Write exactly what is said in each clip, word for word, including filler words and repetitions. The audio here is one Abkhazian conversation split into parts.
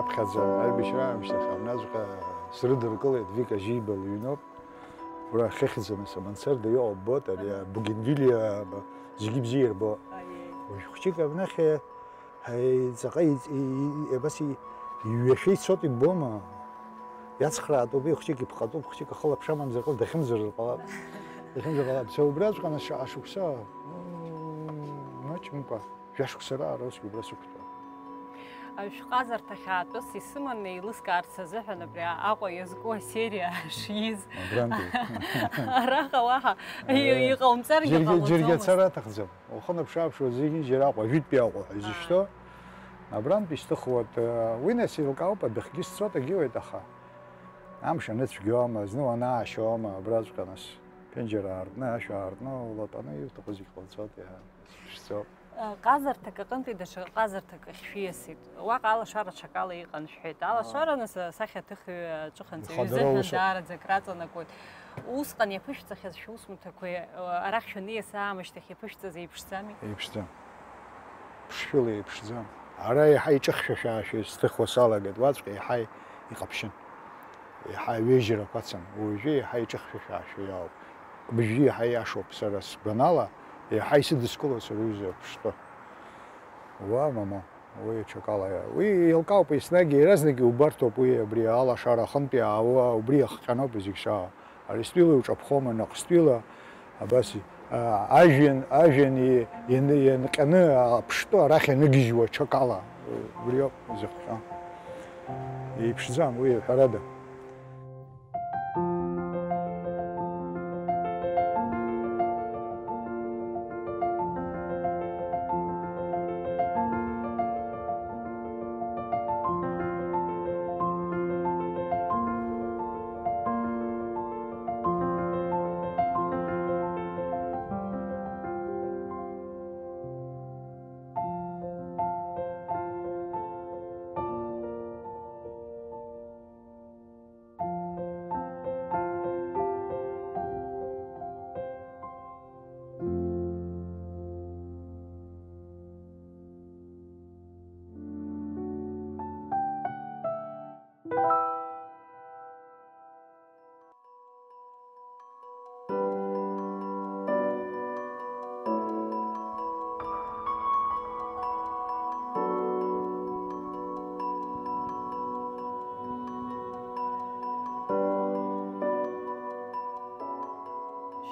Аԥхьаӡа аибашьра аамышьҭахь абнаҵәҟьа срыдыркылеит, Вика Жиба лыҩноуп. Ура ахьыхьӡаны саманцер даиоуп, ббоит, ари абугенвилиа ба-, зегьы бзиа ирбо. Аиеи. Уажә хәҷык абнахь, ҳаи, ҵаҟа иҵ-, и-, и-, абас и-, иҩашәа ицоит, иббома? Иацхраатәуп, хәҷык иԥҟатәуп, хәҷык ахылаԥш амамзар ҟалап, дахьымӡар ҟалап. Дахьымӡар ҟалап. Са убраҵәҟьа нас шаҟа шықәса, м, маҷымкәа. Жәашықәса раара усгьы убра сықәтәан. Шәҟазарҭахь аатәыс исыманы еилыскаарц азыҳәан абри Аҟәа иазку асериа шииз. Абрантәи. Араҟа уаҳа Э, иҟаумҵаргьы џьаргьы, џьаргьы ҟалаӡомызт. Ацара аҭахӡам. Ухы наԥшааԥшуа зегьы џьара Аҟәа, ажәытәтәи Аҟәа ҳәа изышьҭоу. Абрантәи исҭыхуеит, э, уи нас еилкаауп, адәахьгьы сцоит, егьиуеит, аха амш аныцәгьоума, зны уанаашьоума, абраҵәҟьа нас ԥенџьыр аартны, ашә аартны, улатәаны иуҭаху зегь ҟауҵоит, иа-, ишцо. Ҟазарҭак аҟынтәи даҽа ҟазарҭак ахь шәиасит. Уаҟа алашара ҽакала иҟан шәҳәеит. Алашара, аа, нас асахьаҭыхҩы аҿыханҵаҩы изыҳәан даараӡа акраҵанакуеит. Усҟан иаԥышәҵахьаз шәусумҭақәеи, арахь шәаниас аамышьҭахь иаԥышәҵаз еиԥшӡами? Еиԥшӡам. Ԥшшәыла еиԥшӡам. Ара еиҳа иҿыхьшәашәаашәа сҭыхуа салагеит, уаҵәҟьа еиҳа иҟаԥшьын. Еиҳа аҩежьрақәа ацын, уажәы еиҳа иҿыхьшәашәаашәа иаауп. Быжьҩы еиҳа иашоуп, сара сгәанала, еиҳа исыдыскылоит сара иҩыза аԥштәы. Уа, мамоу, уи аҽакала, уи еилкаауп, еснагь иаразнак иубарҭоуп, уи абри алашара аҟынтәи аауа, убри иахҟьаноуп зегь шаауа. Арестәила иуҿаԥхома, наҟстәила, абас, а, ажәҩан, ажәҩан и-, иан-, ианҟьаны аԥштәы арахь ианыгьежьуа аҽакала, убриоуп изыхҟьо. Еиԥшӡам уи, ҳәарада.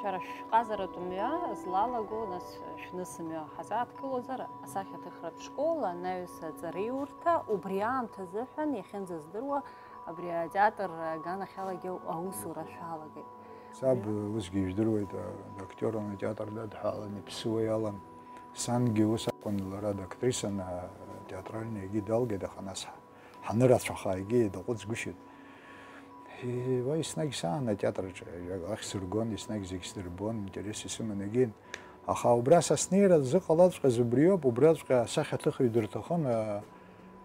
Шәара шәҟазаратә мҩа злалаго, нас, шәнысымҩа ҳазааҭгылозар, асахьаҭыхратә школ анаҩс аҵараиурҭа, убри аамҭазыҳәан иахьынӡаздыруа абри атеатр аганахьалагьы аусура шәалагеит. Саб усгьы ижәдыруеит, актиорын атеатр дадҳәалан, иԥсуа иалан. Сангьы ус акәын, лара дактрисаны, атеатральный егьи далгеит, аха нас ҳанырацәаха егьи даҟәыҵгәышьеит. Уа еснагь саан атеатрҿы, ахь сыргон, еснагь зегь сдырбон, интерес исыман егьин. Аха убра са снеира зыҟалаҵәҟьаз убриоуп, убраҵәҟьа асахьаҭыхҩы дырҭахын, а,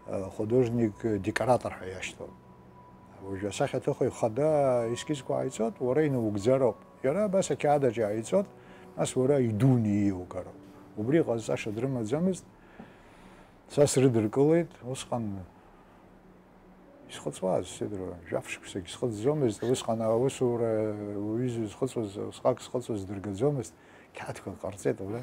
а, художник-декоратор ҳәа иашьҭоуп. Уажәы асахьаҭыхҩы хада ескизқәа ааиҵоит, уара инаугӡароуп. Иара абас ақьаад аҿы иааиҵоит, нас уара идуны ииугароуп. Убри иҟазҵаша дрымаӡамызт. Са срыдыркылеит, усҟан исхыҵуаз, сеидру, жәаф шықәсагь схыҵӡомызт, усҟан аусура уаҩы зызхыҵуаз, усҟак схыҵуаз дыргаӡомызт, қьаадқәак ҟарҵеит, абра.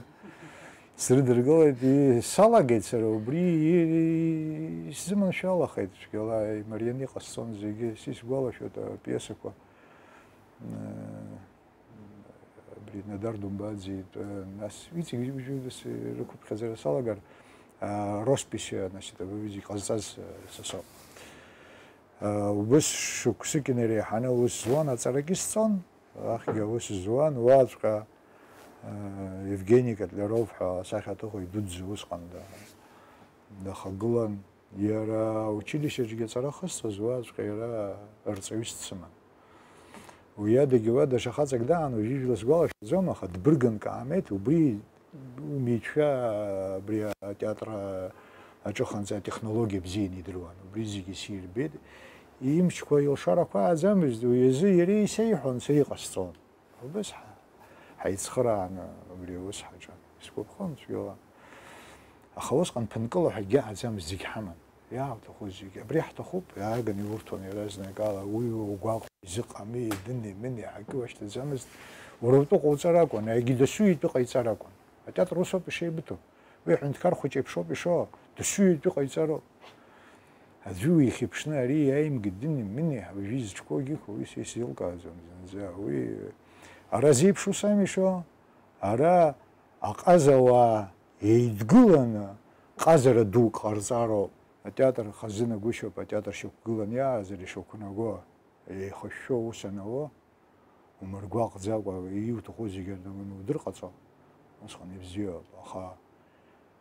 Срыдыркылеит, и-, салагеит сара убри, и-, и-, исзыманшәалахеит цәгьала, имарианы иҟасҵон зегьы, са исгәалашәоит апиесақәа. Э, Абри Нодар Думбаӡе итәы, нас иҵегь рықәыԥхьаӡара салагар, а, росписи, значит, абри зегь ҟазҵаз, а, са соуп. А, убыс шықәсык инареиҳаны аус зуан, аҵарагьы сҵон, ахьгьы аус зуан, уаҵәҟьа, а, Евгени Котляров ҳәа асахьаҭыхҩы дуӡӡа усҟан да-, дахагылан. Иара аучилишьеҿгьы аҵара ахысҵаз уаҵәҟьа иара арҵаҩыс дсыман. Уи адагьы уа даҽа хаҵак даан, уажәы ижәла сгәалашәаӡом, аха дбыргын каамеҭ, убри умеицәа абри атеатр аҿыханӡа атехнологиа бзианы идыруан, убри зегьы сирбеит. Имчқәа, илшарақәа ааӡамызт, уи азы иара исеиҳәон, са иҟасҵон. Убас ҳа-, ҳаицхырааны убри аус ҳаҿын. Исгәаԥхон цәгьала. Аха усҟан ԥынкыла ҳәа акгьы ааӡамызт, зегь ҳаман. Иаауҭаху зегьы, абри ҳҭахуп, иааганы иурҭон иаразнакала, уи угәаҟ, изыҟами, идыни, мыни, акгьы уашьҭаӡамызт. Уара утәы ҟауҵар акәын, егьи дасу итәы ҟаиҵар акәын. Атеатр усоуп ишеибыҭоу. Уи аҳәынҭқар хәыҷ еиԥшоуп ишоу, дасу итәы ҟаиҵароуп. Аӡәы уихьыԥшны, ари иааимгеит, дыни, мыни, уажәы изҿқәоугьы иқәу, уи са исзеилкааӡом зынӡа. Уи ара зеиԥшу сами ишоу, ара аҟазауаа еидгыланы ҟазара дук ҟарҵароуп. Атеатр хазынагәышьоуп, атеатр шьақәгылан иааз ари шьақәнаго, еихышәшәо аус анауа, умыргәаҟӡакәа иуҭаху зегьы удырҟаҵо, усҟан ибзиоуп, аха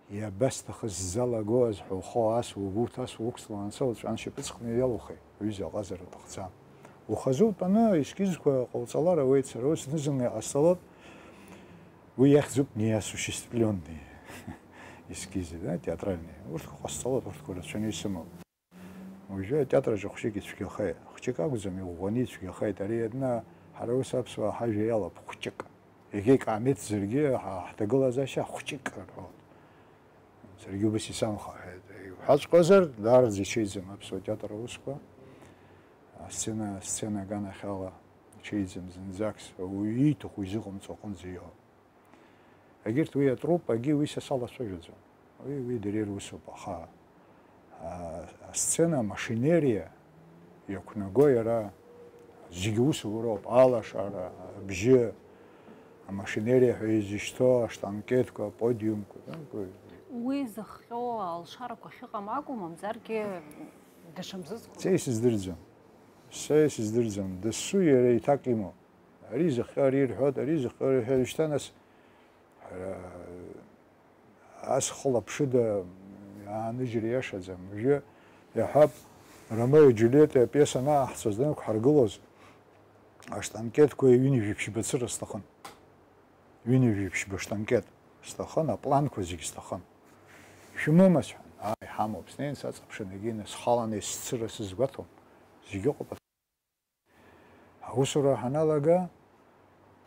иабасҭахыз залаго азҳәа ухы ас, угәы ас уқәҵлаанса уҵәан шьапыҵҟны иалухи, аҩыза аҟазара аҭахӡам. Ухазы утәаны ескизқәа ҟауҵалар ауеит, сара ус зны-зынла иҟасҵалоит, уи иахьӡуп неосуществлённые ескизы, да, театральные. Урҭқәа ҟасҵалоит, урҭқәа рацәаны исымоуп. Уажәы атеатр аҿы хәҷык ицәгьахеит. Хәҷык акәӡам, иӷәӷәаны ицәгьахеит. Ари адна ҳара ус аԥсуаа ҳажәа иалоуп, хәҷык. Егьа икаамеҭзаргьы, ҳа-, ҳҭагылазаашьа хәҷык рҳәоит. Саргьы убас исамхаҳәеит. Иуҳәаҵәҟьозар, даараӡа ичеиӡам аԥсуа театр аусқәа. Асцена, асцена аганахьала ичеиӡам зынӡакгьы, ауаҩы ииҭаху изыҟамҵо аҟынӡа иҟоуп. Егьырҭ уи атруппагьы уи са салацәажәаӡом. Уи, уи дара ирусуп, аха, а, асцена, амашинериа иақәнаго иара зегьы усуроуп, алашара, абжьы, амашинериа ҳәа изышьҭоу аштанкетқәа, аподиумқәа, ну, уи зыхҟьо алшарақәа ахьыҟам акәу, мамзаргьы даҽа мзызқәа? Са исыздырӡом. Са исыздырӡом. Дасу иара иҭак имоуп. Ари зыхҟьо ари ирҳәоит, ари зыхҟьо ари ирҳәоит. Шьҭа нас, ҳара, ас хылаԥшыда ааныжьыр иашаӡам. Уажәы иаҳҳәап, Ромео Џьулиетти апиеса анааҳҵоз, данықәҳаргылоз, аштанкетқәа ҩынҩажәи ԥшьба цыра сҭахын. Ҩынҩажәи ԥшьба штанкет сҭахын, апланқәа зегь сҭахын. Ишәымоума сҳәан, ааи, ҳамоуп. Снеин саҵаԥшын, егьины схаланы есцыра сызгәаҭом. Зегь ыҟоуп. Аусура ҳаналага,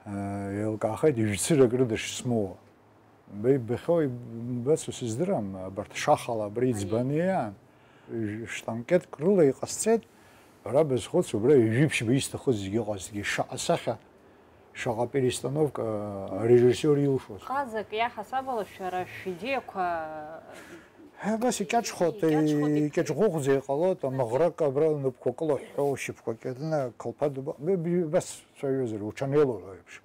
э, еилкаахеит ҩ-цырак рыда шсмоуа. Ба-, ибахьоу, ибацу сыздырам, абарҭ шахала абра иӡбаны иаан. Ҩ-, штанкетк рыла иҟасҵеит, бара базхәыц, убра ҩажәи ԥшьба исҭахыз зегьы ыҟазҭгьы, шаҟа сахьа, шаҟа перестановка, э, арежиссиор илшоз. Ҟазак иаҳасабала шәара шәидеиақәа Ҳа, абас икьаҿхоит, икьаҿхоит, ик- икьаҿӷәыӷәӡа иҟалоит, амаӷрак абра лнапқәа кылыҳәҳәо, шьапқәа кьатны, акалԥа дыба-, б-, б-, абас цәажәозар, уҽанеилоуҳәо еиԥш.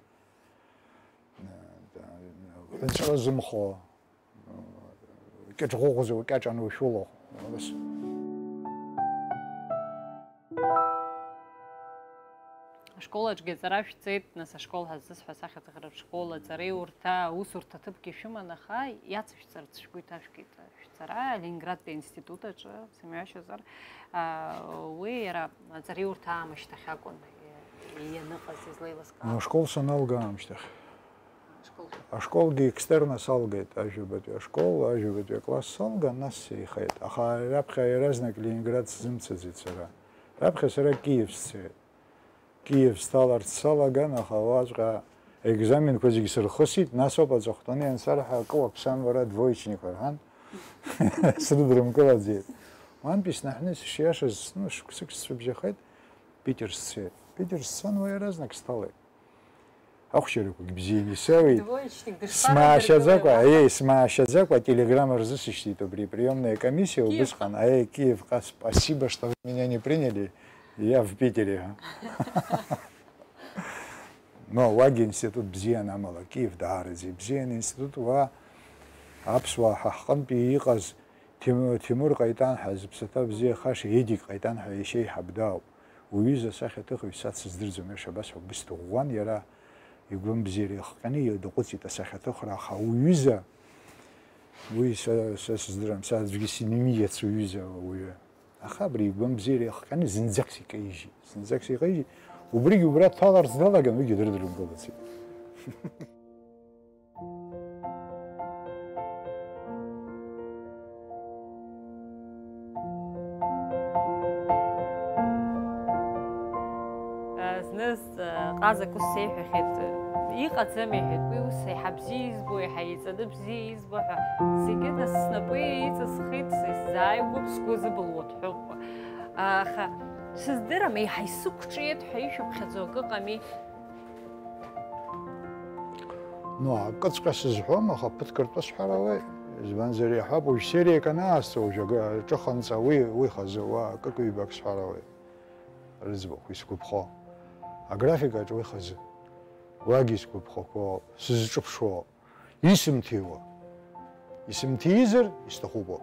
Ҳәынҵәра зымхо, икьаҿӷәыӷәӡа укьаҿ анушәыло, абас. Ашкол аҿгьы аҵара шәҵеит, нас, ашкол ҳаззысҳәаз ахьӡ-аӷра школ аҵареиурҭа, аусурҭа ҭыԥгьы шәыман, аха иацышәҵарц шәгәы иҭашәкит шәҵара Ленинградтәи аинститут аҿы, сымҩашьозар. А, уи иара аҵареиурҭа аамышьҭахь акәын ианыҟаз излеилыскаауа. Ашкол саналга аамышьҭахь. Ашкол. Ашколгьы екстерно салгеит, ажәабатәи ашкол, ажәабатәи акласс салган, нас сеихеит. Аха раԥхьа иаразнак Ленинград сзымцаӡеит сара. Раԥхьа сара Киев сцеит. Киев сҭаларц салаган, аха уаҵәҟьа аекзаменқәа зегьы сырхысит, нас ауп аҵыхәтәаны иансарҳәа, акы уаԥсам уара, двоечник, рҳәан, срыдрымкылаӡеит. Уантәи снаҳәны сышиашаз, ну, шықәсык сцәыбжьахеит, Питер сцеит. Питер сцан, уа иаразнак сҭалеит. Ахәшьарақәагь бзианы исеиуеит. Двоечник дышԥарыдыркылеи, смаашьаӡакәа, уаҳа? Еи, смаашьаӡакәа ателеграмма рзысышьҭит убри, приёмная комиссиа Киев. Убысҟан, аи, Киевҟа, спасибо, что вы меня не приняли, я в Питере. Но уагьы институт бзиан, амала, Киев даараӡа ибзиан институт, уа аԥсуаа ҳа ҳҟынтәи иҟаз Ҭем-, Ҭемур Ҟаитан ҳәа зыԥсаҭа бзиахаша, Едик Ҟаитан ҳәа иашьа еиҳаб дааоуп. Уҩыза асахьаҭыхҩы са дсыздырӡом, иаша абас ҳәа убыс дыӷәӷәан иара, игәамбзиара иахҟьаны даҟәыҵит асахьаҭыхра, аха уҩыза, уи са, са сыздырам, са аӡәгьы симимиац уҩыза уаҩы. Аха абри игәамбзиара иахҟьаны зынӡак сикаижьит, зынӡак сикаижьит. Убригьы убра дҭаларц далаган, уигьы дрыдрымкылацит. Зны, ҟазак ус сеиҳәахьеит, Иҟаӡам, иҳәеит, уи ус еиҳа бзиа избо, еиҳа еиҵаны бзиа избо ҳәа. Зегьы нас снапы еиҵысхит, сзааигәоуп, сгәы зыбылуа дҳәоуп. Аха сыздырам, еиҳа исықәҿиеит ҳәа ишәыԥхьаӡо акы ыҟами? Ну, акыҵәҟьа сызҳәом, аха ԥыҭк ртәы сҳәар ауеит. Избанзар, иаҳҳәап, уажә сериак анаасҵо, уажә акы аҿыханҵа уи, уи хазы, уа акык-ҩбак сҳәар ауеит. Рыӡбахә исгәаԥхо. Аграфикаҿ уи хазы. Уагь исгәаԥхақәо, сызҿыԥшуа, исымҭиуа. Исымҭиизар, исҭахуп.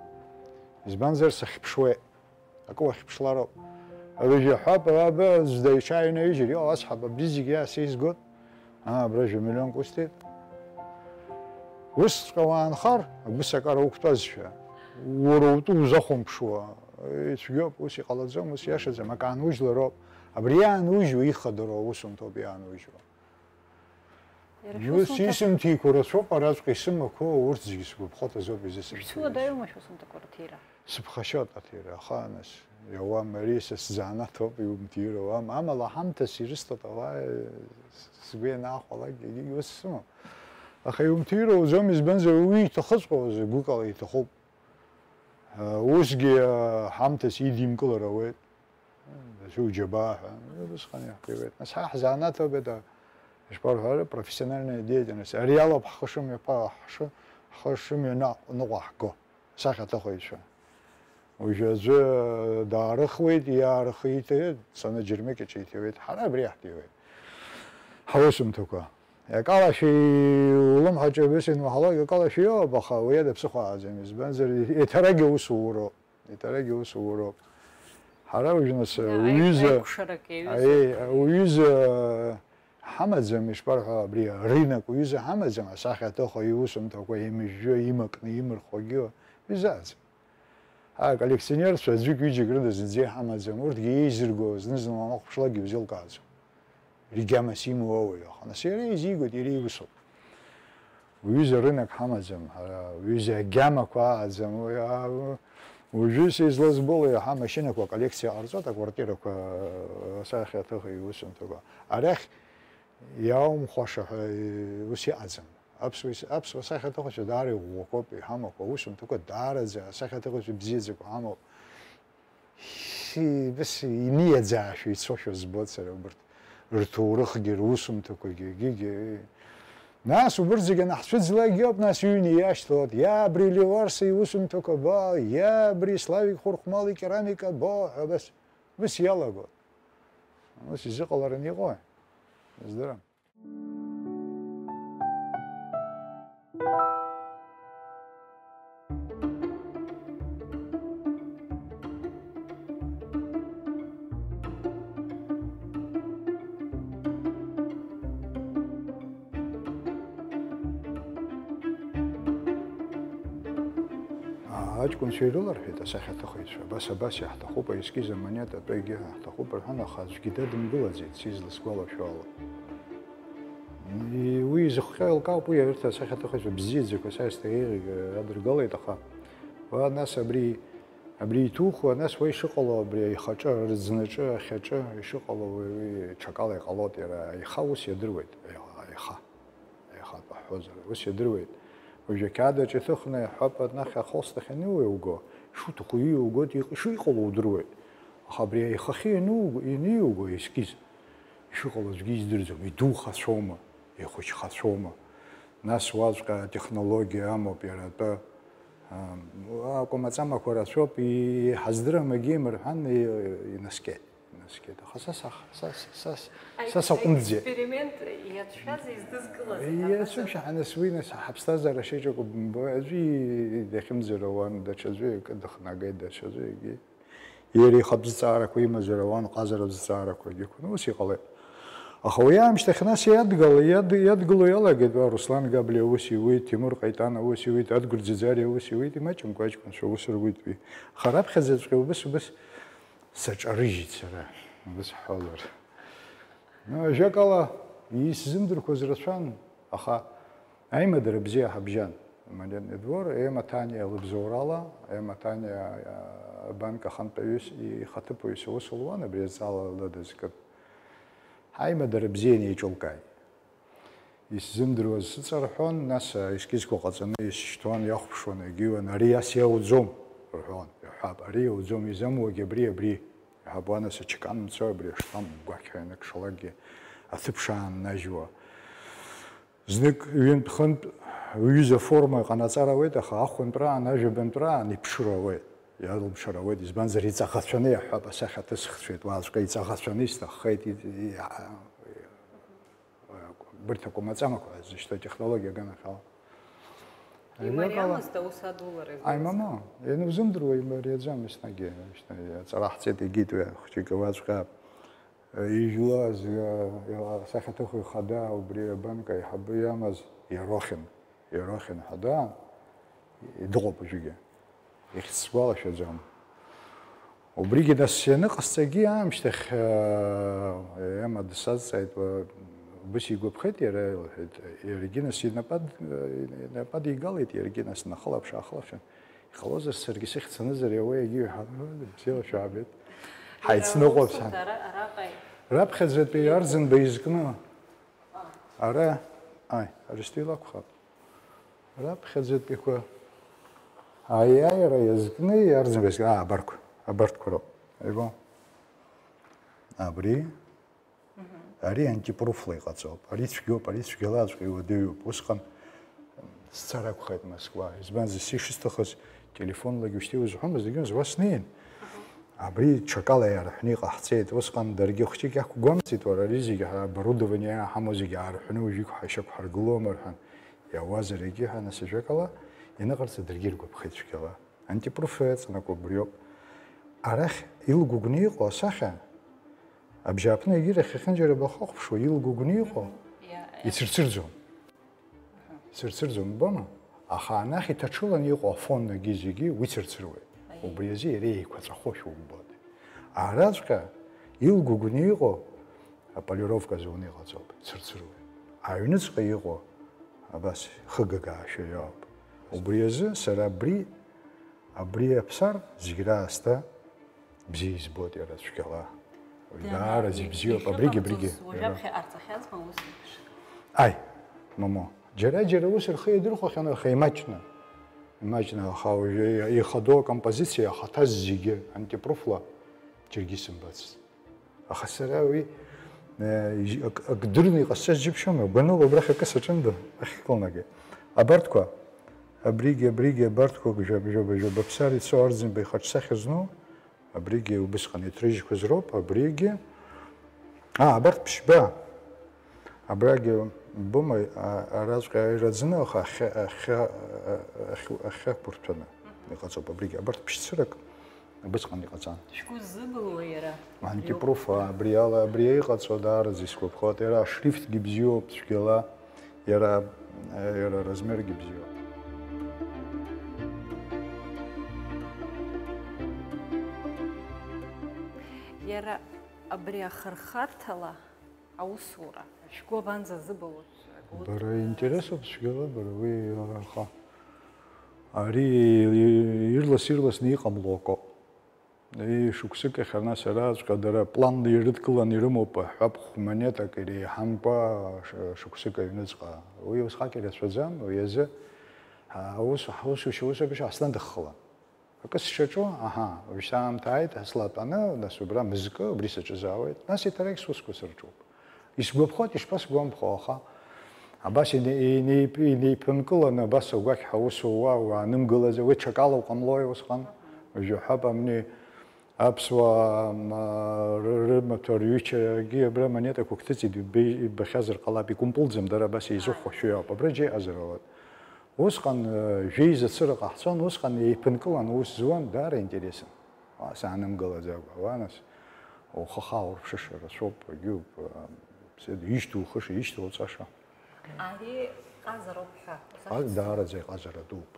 Избанзар, сахьԥшуеит. Акы уахьԥшлароуп. Ҩажәа ҳәа, абы, зда иҽааинаҩыжьыр, иҟалаз ҳәа, абри зегь иаасеизгоит. Аа, абра жәа миллионк усҭеит. Усҵәҟьа уаанхар, агәысакара уқәтәазшәа, уара утәы узахәамԥшуа, ицәгьоуп, ус иҟалаӡом, ус иашаӡам, акы аанужьлароуп. Абри иаанужьуа ихадароу аусумҭоуп иаанужьуа. Иара Ус шәусумҭа- исымҭиқәо рацәоуп, араҵәҟьа исымақәоу урҭ зегьы сгәаԥхоит азоуп изысымҭиуа. Шәцәыуадаҩума шәусумҭақәа рҭира? Сыԥхашьоит аҭира, аха нас, иауам ари са сзанааҭуп, иумҭируам. Амала ҳамҭас ирысҭоит ала, сгәы ианаахәалак, егьигьы ус сымам. Аха иумҭируаӡом, избанзар, уи иҭахыҵәҟьоу азы гәыкала иҭахуп. Усгьы ҳамҭас идимкылар ауеит. Дасу џьабаа ҳәа, убысҟан иаҳҭиуеит. Нас ҳа ҳзанааҭ ауп, это, ишԥарҳәари, профессиональная деятельность. Ари алоуп ҳхы шымҩаԥа-, ҳшы-, ҳхы шымҩаныҟа-, ныҟәаҳго, асахьаҭыхыҩцәа. Уажәы аӡәы даарыхуеит, иаарыхиҭ, дцаны џьармыкьаҿ иҭиуеит, ҳара абри иаҳҭиуеит. Ҳусумҭақәа. Акалашәа улымҳаҿы абас инуаҳалак, акалашәа иоуп, аха уи ада ԥсыхәа ааӡам, избанзар, еиҭарагьы аус ууроуп. Иҭарагьы ус уроуп. Ҳара уажә нас, Да, уҩыза, аиқәшарак иаҩызоуп. Аиеи, уҩыза ҳамаӡам, ишԥарҳәо, абри арынок уҩыза ҳамаӡам, асахьаҭыхҩы иусумҭақәа еимыжәжәо, имакны имырхуагьы ҩызаӡам. Ҳа аколлекционерцәа аӡәык-ҩыџьак рыда зынӡа иҳамаӡам, урҭгьы еизырго зны-зынла анахәаԥшлакгьы иузеилкааӡом. Регьамас имоу ауаҩы, аха нас иара изигоит, иара иусоуп. Уҩыза рынок ҳамаӡам, ҳара уҩыза агьамақәа ааӡам, уи, а, уажәы са излазбо ала иаҳа амашьынақәа аколлекциа ҟарҵоит, аквартирақәа, асахьаҭыхҩы иусумҭақәа. Арахь иааумхәаша ҳәа, ус иҟаӡам. Аԥсуа ис-, аԥсуа сахьаҭыхҩцәа даара иӷәӷәақәоуп, иҳамақәа, аусумҭақәа даараӡа асахьаҭыхҩцәа бзиаӡақәа ҳамоуп. Ис-, иниаӡаашәа ицошәа збоит сара убарҭ рҭоурыхгьы, русумҭақәагьы, егьигьы. Нас убырҭ зегьы анаҳцәыӡлакгьы ауп, нас иҩны иашьҭалоит, иа абри Леуарса иусумҭақәа бо, иа абри Славик Хәырхәмал икерамика бо ҳәа, абас, ус иалагоит. Ус изыҟалараны иҟои? Издырам. Аҷкәынцәа ирыларҳәеит асахьаҭыхыҩцәа, абас, абас иаҳҭахуп, аескиз амонета атәы егьи ҳаҳҭахуп рҳәан, аха аӡәгьы дадымгылаӡеит, са изласгәалашәо ала. И-, уи изыхҟьо еилкаауп, уи арҭ асахьаҭыхыҩцәа бзиаӡақәа саасҭа еиӷьу адыргалеит, аха уа нас абри, абри иҭухуа, нас уа ишыҟало, абри аихаҿы, рыӡнаҿы, ахьаҿы ишыҟало, уи, уи ҽакала иҟалоит, иара аиха ус иадыруеит, аиха, аиха, аихатә ҳҳәозар, ус иадыруеит. Уажәы ақьаад аҿы иҭыхны иаҳҳәап, анахь ахолст ахь аниуеилго, ишуҭаху ииугоит, иҟ-, ишыҟало удыруеит. Аха абри аихахьы иануго, ианиуго, аескиз, ишыҟало аӡәгьы издырӡом, идухацәоума, ихәыҷхацәоума. Нас уаҵәҟьа атехнологиа амоуп иара атәы. Ам, акәамаҵамақәа рацәоуп, и-, иҳаздырам агьи мырҳәан, и-, инаскьеит, инаскьеит. Аха са сах-, са, са, са, са саҟәымӡеит. Аексперимент иацәшәаз издызкылаз. Иацәымшәа, нас уи, нас ҳаԥсҭазаара шеиҿаку бымбои, аӡәы и-, дахьымӡара уан, даҽаӡәы акы дыхнагеит, даҽаӡәы егьи. Иара ихатә зҵаарақәа имазар ауан, ҟазаратә зҵаарақәагьы ықәын, ус иҟалеит. Аха уи аамышьҭахь нас иадгала-, иад-, иадгыло иалагеит, уа Руслан Габлиа ус иуит, Тимур Ҟаитана ус иуит, Адгәыр Ӡиӡариа ус иуит, имаҷымкәа аҷкәынцәа ус руит уи. Аха раԥхьаӡаҵәҟьа убыс-убыс саҿарыжьит сара, убыс ҳҳәозар. Ну, ажәакала, исзымдырқәоз рацәан, аха Аимадара бзиа ҳабжьан, Марианна Едвор, Ема Таниа лыбзоурала, Ема Таниа, а, абанк ахантәаҩыс ихаҭыԥуаҩыс аус луан, абри азҵаала лыдызкын. Ҳаимадара бзиа инеиҿылкааит. Исзымдыруаз сыҵарҳәон, нас аескизқәа ҟаҵаны исшьҭуан, иахәаԥшуан, егьиуан, ари ас иауӡом, рҳәон, иҳәап, ари иауӡом, изамуагь абри, абри, иҳәап, уа нас ачакан мцо, абри аштамп гәақьҳәа ианакшалакгьы аҭыԥ шааннажьуа. Знык ҩынтә-хынтә уҩыза форма ҟанаҵар ауеит, аха ахәынтәраан, ажәабантәраан иԥшыр ауеит, иалымшар ауеит, избанзар, иҵаӷацәаны иаҳҳәап, асахьа ҭысхцәеит, уаҵәҟьа иҵаӷацәаны исҭаххеит, и-, и-, Убырҭ акәмаҵамақәа зышьҭоу атехнологиа аганахьала. Имариамызт аус адулара. Аимама, ианузымдыруа имариаӡам еснагь, еснагь аҵара ҳҵеит, егьит уи ахәыҷык уаҵәҟьа ижәлаз, асахьаҭыхҩы хада, убри абанк аиҳабы иамаз Иарохин, Иарохин ҳәа даан, дыҟоуп уажәыгьы. Ихьӡ сгәалашәаӡом. Убригьы нас ианыҟасҵагьы аамышьҭахь, э, Ема дсазҵааит, уа, убыс игәаԥхеит иара, илҳәеит. Иаргьы нас инапад-, инападигалеит, иаргьы нас днахылаԥш-аахылаԥшын. Иҟалозар, саргьы сыхьӡ санызар, иауеи, егьи иҳәан, бзиала шәаабеит. Ҳаицныҟәап, сан. Иара усурҭа ара-, араҟа и-, Раԥхьаӡатәи Арӡынба изкны. Ара, аи, Аристел акәхап. Раԥхьаӡатәиқәа аиааира иазкны иарӡынба, аа, абарҭқәа, абарҭқәа роуп. Ибо? Абри, ари антипруфла иҟаҵоуп. Ари цәгьоуп, ари цәгьалаҵәҟьа иуадаҩуп. Усҟан сцар акәхеит Москва. Избанзар, са ишысҭахыз телефонлагьы ушьҭа иузҳәомызт, егьи уа снеин. Абри ҽакала иаарҳәны иҟаҳҵеит. Усҟан даргьы хәҷык иақәгәамҵит, уара, ари зегьы ҳара оборудование иаҳамоу зегьы аарҳәны уажәы иқә-, ҳашьақәҳаргылома рҳәан. Иауазар егьи ҳәа, нас ажәакала, ианыҟарҵа даргьы иргәаԥхеит цәгьала. Антипруф еиҵанакуа убриоуп. Арахь илгәыгәны иҟоу асахьа, абжьааԥны егьирахь иахьанџьара бахахәаԥшуа, илгәыгәны иҟоу, Иа-, иа- ицырцырӡом. Ицырцырӡом, убома? Аха анахь иҭаҽыланы иҟоу афон егьи зегьы уи цырцыруеит. Аиеи. Убри азы иара еиқәаҵәахошәа умбоит. Араҵәҟьа илгәыгәны иҟоу аполировка азы уны иҟаҵоуп, цырцыруеит. Аҩныҵҟа иҟоу абас хыгагаашәа иоуп. Убри азы сара абри, абри аԥсар зегь раасҭа бзиа избоит иара цәгьала. Уи даараӡа ибзиоуп, абригь, абригь. Уажәаԥхьа ҟарҵахьазма ус еиԥш? Аи, мамоу, џьара-џьара ус рхы иадырхәахьан, аха имаҷны. Имаҷны, аха уажәы ихадоу акомпозициа ахаҭа зегьы антипруфла џьаргьы исымбацызт. Аха сара уи, э, ак, ак дырны иҟасҵаз џьыбшьома, гәаныла убрахь акы саҿында, ахьыҟалнагеит. Абарҭқәа, абригьы, абригьы, абарҭқәа, жәаба, жәаба, жәаба ԥсар ицо Арӡынба ихаҿсахьа зну, абригьы убысҟан иҭрыжьқәаз роуп, абригьы, а, абарҭ ԥшьба, абрагьы ббома, а, араҵәҟьа ираӡны, аха ахьа, ахьа, ахьа, ахьа, ахьақәырҭәаны иҟаҵоуп абригьы, абарҭ ԥшьцырак. Убысҟан иҟаҵан. Шәгәы ззыбылуа иара? Антипруф, абри ала, абри иҟаҵо даараӡа исгәаԥхоит. Иара ашрифтгьы бзиоуп цәгьала, иара, иара аразмергьы бзиоуп. Иара абри ахырхарҭала аусура, шәгәы абанӡазыбылуа? Бара интересуп цәгьала, бара уи, аха ари ирлас-ирласны иҟамло акоуп. Ии, шықәсык ахь ара нас араҵәҟьа дара план ирыдкыланы ирымоуп, ҳҳәап, хә-монетак иреиҳамкәа ш-, шықәсык аҩныҵҟа. Уи усҟак ирацәаӡам, уи азы, а, аус, ҳусушьа, усеиԥш Аслан дыххылан. Акы сшаҿу, аҳа, уажәшьҭа аамҭа ааит, Аслан тәаны, нас убра мызкы, убри саҿызаауеит, нас еиҭарагь сусқәа сырҿуп. Исгәаԥхоит, ишԥасгәамԥхо, аха абас ине-, инеип-, инеиԥынкыланы, абас агәақь ҳаусу уа, уаанымгылаӡа, уи ҽакала уҟамлои усҟан? Уажәы ҳәап, амни аԥсуаа, м, р-, рымаҭәа рҩычагьы абра амонетақәа гәҭыҵит, иббе-, иббахьазар ҟалап, икәымпылӡам, дара абас еизыхәхәа шәоуп, абра џьеи азар алоит. Усҟан, э, жәеиза цыра ҟаҳҵон, усҟан еиԥынкыланы аус зуан, даара интересын. Уа, саанымгылаӡакәа, уа, нас, ухахь аурԥшыша рацәоуп, егьиуп, а, бзиа, ишьҭухыша, ишьҭоуҵаша. Ари ҟазароуп ҳәа. Ар-, даараӡа иҟазара дууп.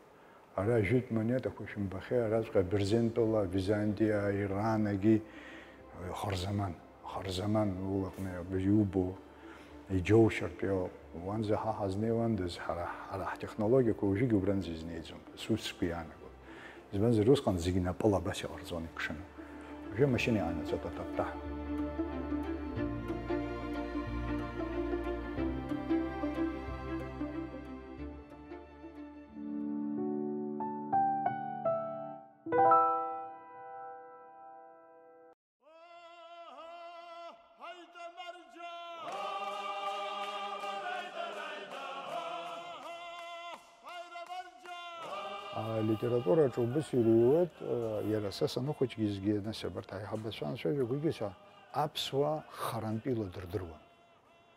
Ара жәытә монетақәа шәымбахьеи, араҵәҟьа Берзентәыла, Византиа, Иранагьы, Харзаман. Харзаман улаҟны иубо, иџьоушьартә иоуп. Уанӡа ҳа ҳазнеиуандаз, ҳара, ҳара ҳтехнологиақәа уажәыгь убранӡа изнеиӡом, сусқәа иаанагоит. Избанзар, усҟан зегь напыла абас иҟарҵон икшаны. Уажәы амашьына иаанаҵоит, атта-тта. Алитератураҿы убыс ирыҩуеит, э, иара са саныхәыҷгьы зегьы, нас абарҭ аиҳабацәа анцәажәақәагьы са аԥсуаа харантәила дырдыруан.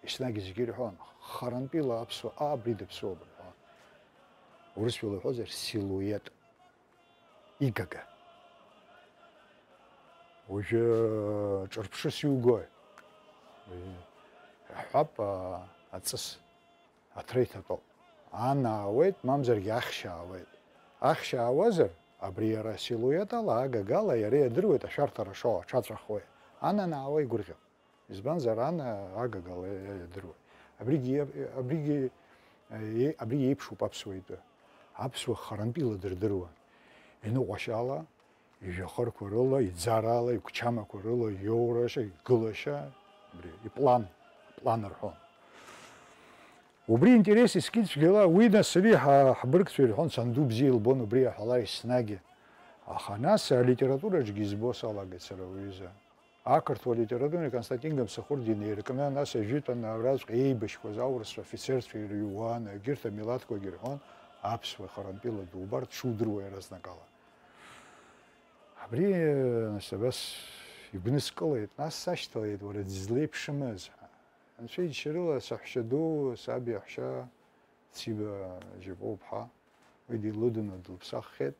Еснагь зегьы ирҳәон, харантәила аԥсуа, аа, абри даԥсуоуп рҳәон. Урысшәала уҳәозар, силует, игага. Уажәы ҿырԥшыс иугои? Уажәы иаҳҳәап, а, аҵыс аҭра иҭатәоуп. Ан аауеит, мамзаргьы ахьшь аауеит. Ахьшь аауазар, абри иара асилует ала, агагала иара иадыруеит ашәарҭара шоу, аҽаҵәахуеит. Ан анаауа игәырӷьап. Избанзар, ан агагала иа-, иа-, иадыруеит. Абригьы иа-, абригьы, е-, абри иеиԥшуп аԥсуа итәы. Аԥсуа харантәила дырдыруан. Иныҟәашьала, ижәҩахырқәа рыла, иӡарала, игәчамақәа рыла, иоурашьа, игылашьа, абри иплан, аплан рҳәон. Убри интерес искит цәгьала, уи нас ари ҳа-, ҳбыргцәа ирҳәон, санду бзиа илбон убри аҳәала еснагь. Аха нас алитератураҿгьы избо салагеит сара уҩыза. Ақырҭуа литература Константин Гамсахәыр динаиркны, нас ажәытәан абраҵәҟьа еибашьқәаз аурысцәа афицерцәа ирыҩуан, егьырҭ амилаҭқәагьы ирҳәон, аԥсуа харантәила дубарц шудыруа иаразнакала. Абри, нас, абас игәныскылеит, нас сашьҭалеит, уара, дызлеиԥшымыз ҳәа. Анцәа иџьшьарыла саҳәшьа ду, саб иаҳәшьа, Циба Џьапуа-ԥҳа, уи дилыданы длыԥсаххьеит,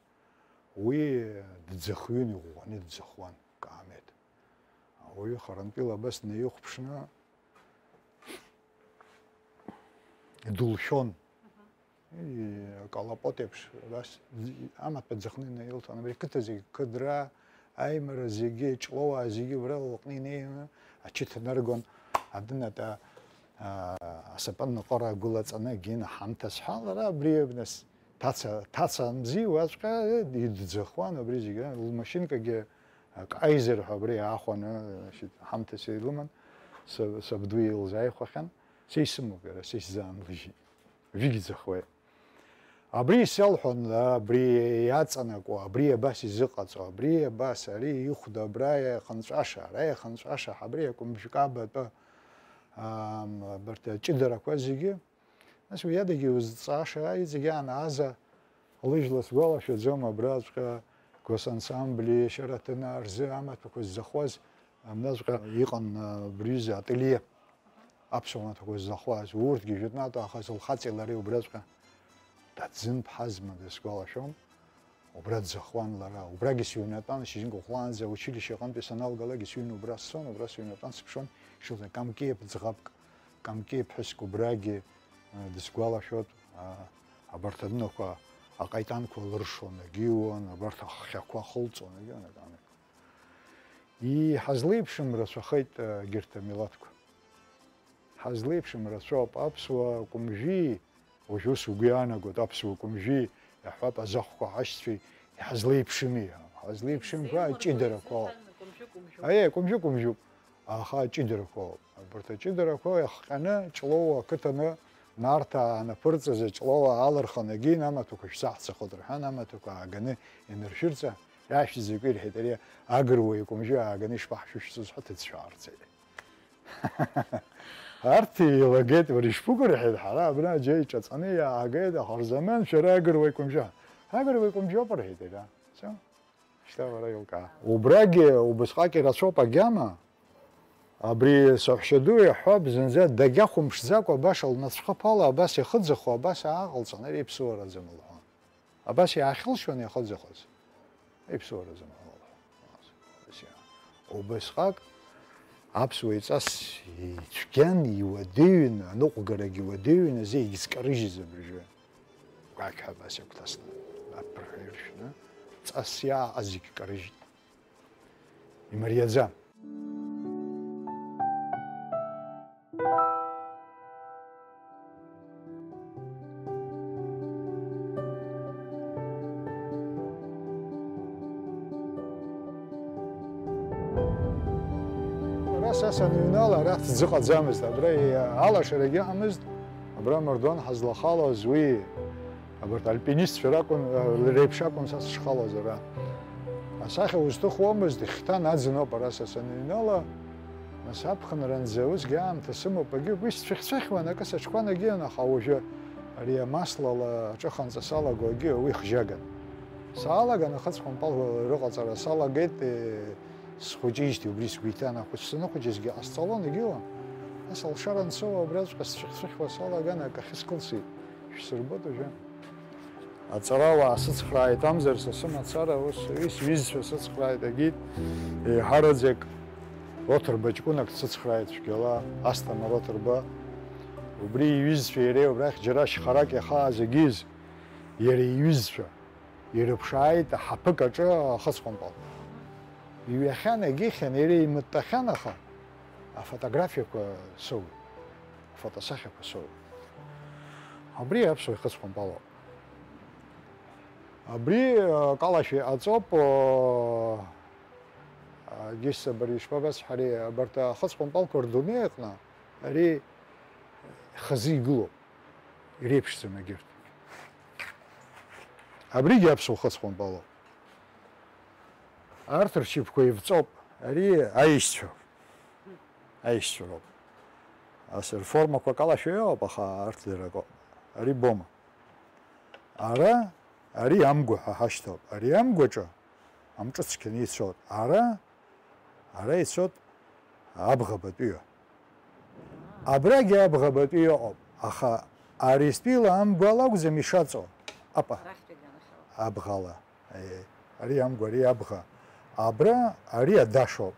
уи дӡахҩын, иӷәӷәаны дӡахуан, каамеҭ. Ауаҩы харантәила абас днаихәаԥшны дылшәон. Мгм. И-, акалапот еиԥш, абас, амаҭәа ӡахны инаилҭон. Абри ақыҭа зегь, Кыдра, Аимара зегьы, Ҷлоуаа зегьы убра лыҟны инеины ачыҭа наргон, адын ата, а, асапан ныҟәара агәылаҵаны, гьина ҳамҭас ҳәа, лара абри, нас, ҭаца, ҭаца мзи уаҵәҟьа идӡахуан абри зегьы, лмашьынкагьы акы аизар ҳәа абри аахәаны, значит, ҳамҭас илыман, са-, сабду илзааихәахьан, са исымоуп иара, са исзаанлыжьит. Вигь ӡахуеит. Абри исалҳәон, абри иаҵанакуа, абри абас изыҟаҵо, абри абас, ари ихәда абра иахынҵәаша, ара иахынҵәаша, абри акәымжәкаба атәы, ам, абарҭ аҷыдарақәа зегьы. Нас уи адагьы узҵааша, иҵегь аан ааза лыжәла сгәалашәаӡом, абраҵәҟьа госансамбли Шьараҭынаа рзы амаҭәақәа зӡахуаз, амнаҵәҟьа иҟан, а, абри ҩыза ателье. Аԥсуа маҭәақәа ззахуаз, урҭгьы жәытәнатә аахыс лхаҵеи лареи убраҵәҟьа Даӡын ԥҳазма дысгәалашәом, убра дзахуан лара, убрагьы сыҩнатәан, шьыжьынк хәлаанӡа, училище аҟынтәи саналгалакгьы сыҩны убра сцон, убра сыҩнатәан, сыԥшуан, ишыҟаз Камкеиԥ ӡӷабк, Камкеиԥ ԥҳәыск убрагьы, э, дысгәалашәоит, а, абарҭ адунақәа аҟаитанқәа лыршон, агьиуан, абарҭ аххьақәа хылҵон, агьиуан, акаамеҭ. Иҳазлеиԥшым рацәахеит, э, егьырҭ амилаҭқәа. Ҳазлеиԥшым рацәоуп. Аԥсуа кәымжәи, уажә ус угәы иаанагоит, аԥсуа кәымжәи, иаҳҳәап, азахәқәа ҳашьцәеи, иҳазлеиԥшыми? Ҳазлеиԥшымкәа аҷыдарақәа ауп. Аиеи, кәымжәы-кәымжәуп, аха аҷыдарақәа ауп. Абарҭ аҷыдарақәа иахҟьаны, Ҷлоуа ақыҭаны, Нарҭаа анаԥырҵаз, Ҷлоуа алырхын, егьин амаҭәақәа шәзаҳцахот рҳәан, амаҭәақәа ааганы ианыршәырҵа, иаашәҵ закәи рҳәеит, ари агыруа икәымжәы ааганы ишԥаҳшәышәҵоз ҳәа дыцәшәаарц. Арҭ еилагеит, уара ишԥыкәу, рҳәеит, ҳара абна аџьа иҿаҵаны иаагеит, аха рзаман шәара агыруа икәымжәы. Агыруа икәымжәоуп, рҳәеит, иара. Всё. Шьҭа уара еилкаа. Убрагьы убысҟак ирацәоуп агьама, абри саҳәшьаду иаҳҳәап, зынӡа дагьахәамԥшӡакәа, баша лнацәхыԥ ала абас иахыӡахо, абас ааҟалҵан, ари иԥсуараӡам лҳәон. Абас иаахьылшьуан иахыӡахоз. Иԥсуараӡам ҳәа лҳәон. Убасҟак аԥсуа иҵас ицәгьан, иуадаҩын, аныҟәгарагь иуадаҩын, азы егьзкарыжьыз абыржәы. Гәакьҳәа абас иагәҭасны, аԥырҳәа иршәны, ҵас иааҟаз зегь карыжьит. Имариаӡам. Ара са саныҩнала, ара ҭӡы ыҟаӡамызт, абра алашарагьы ыҟамызт, абра амардуан ҳазлахалоз уи. Абарҭ альпинистцәа ракәын, реиԥш акәын са сышхалоз ара. Асахьа узҭыхуамызт, ихьҭан аӡыноуп ара са саныҩнала. Нас аԥхынранӡа усгьы аамҭа сымоуп, агьы уи сцәыхьцәыхьуан, акы саҽқәан агьиан, аха уажәы, Ари амаслала аҿыханҵа салагогьы уи хжьаган. Саалаган ахыцхәымпалқәа рыҟаҵара салагеит, е, схәыҷижьҭеи убри сгәы иҭан, ахәыҷ саныхәыҷызгьы ҟасҵалон, егьиуан. Нас алшара ансоуа абраҵәҟьа сцәыхьцәыхьуа салаган акы ахьыскылсит, шәсырбоит уажәы. Аҵарауаа сыцхрааит амзар, са сымацара, ус уи сҩызцәа сыцхрааит, агьит, еиҳараӡак Оҭырба ҷкәынак дсыцхрааит цәгьала, Асҭамыр Оҭырба. Убри иҩызцәеи иареи убрахь џьара шьхарак иахааз егьиз, иара иҩызцәа, ирыԥшааит аҳаԥык аҿы ахыцхәымпал. Иҩахьан, егьихьан, иара имыттахьан, аха афотографиақәа соуит, афотосахьақәа соуит. Абри аԥсуа ихыцхәымпалуп. Абри, а, калашәа иҟаҵоуп, а, а, Гиса, бара ишԥабасҳәари, абарҭ ахыцхәымпалқәа рдунеи аҟны ари хазы игылоуп, иреиԥшӡам егьырҭ. Абригьы аԥсуа хыцхәымпалуп. Арҭ ршьапқәа ивҵоуп, ари аишьцәа, аишьцәа роуп. Ас рформақәа калашәа иоуп, аха арҭ дара акоуп. Ари бома. Ара, ари амгәа ҳәа ҳашьҭоуп. Ари амгәаҿы амҿы цқьаны ицоит. Ара, ара ицоит абӷабатәиа. Абрагьы абӷабатәиа ыҟоуп, аха Аристәила амгәала акәӡам ишаҵоу. Апа. Арахьтәи аганахьала. Абӷала. Аиеи. Ари амгәа, ари абӷа. Абра, ари адашоуп.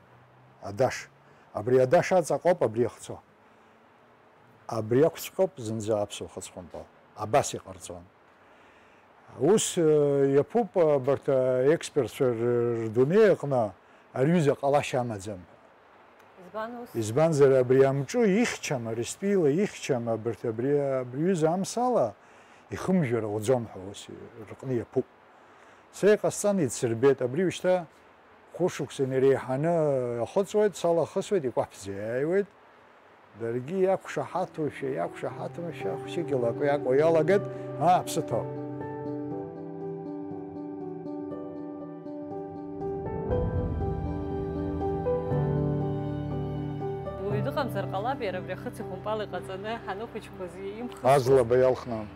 Адаш. Абри адаш аҵаҟоуп абри ахцо. Абри ақәҵәҟьоуп зынӡа аԥсуа хыцхәымпал. Абас иҟарҵон. Ус, э, иаԥуп, э, абарҭ, э, експертцәа р-, рдунеи аҟны ари ҩыза ҟалашьа амаӡам. Избан ус? Избанзар, абри амҿы ихьчам, Аристәила ихьчам, абарҭ абри, абри ҩыза амсала ихымжәар ауӡом ҳәа ус рҟны иаԥуп. Са иҟасҵан, идсырбеит, абри ушьҭа хәышықәса инареиҳаны ахыҵуеит, салахысуеит, икәаԥӡа иааиуеит. Даргьы иақәшаҳаҭушәа, иақәшаҳаҭушәа, ахәшьыгьы лакҩакуа иалагеит, аа, аԥсы ҭоуп. Уаҩ дыҟамзар ҟалап, иара абри ахыци хәымпали ҟаҵаны ҳаныхәыҷқәаз имхыз. Аӡлаба иалхны.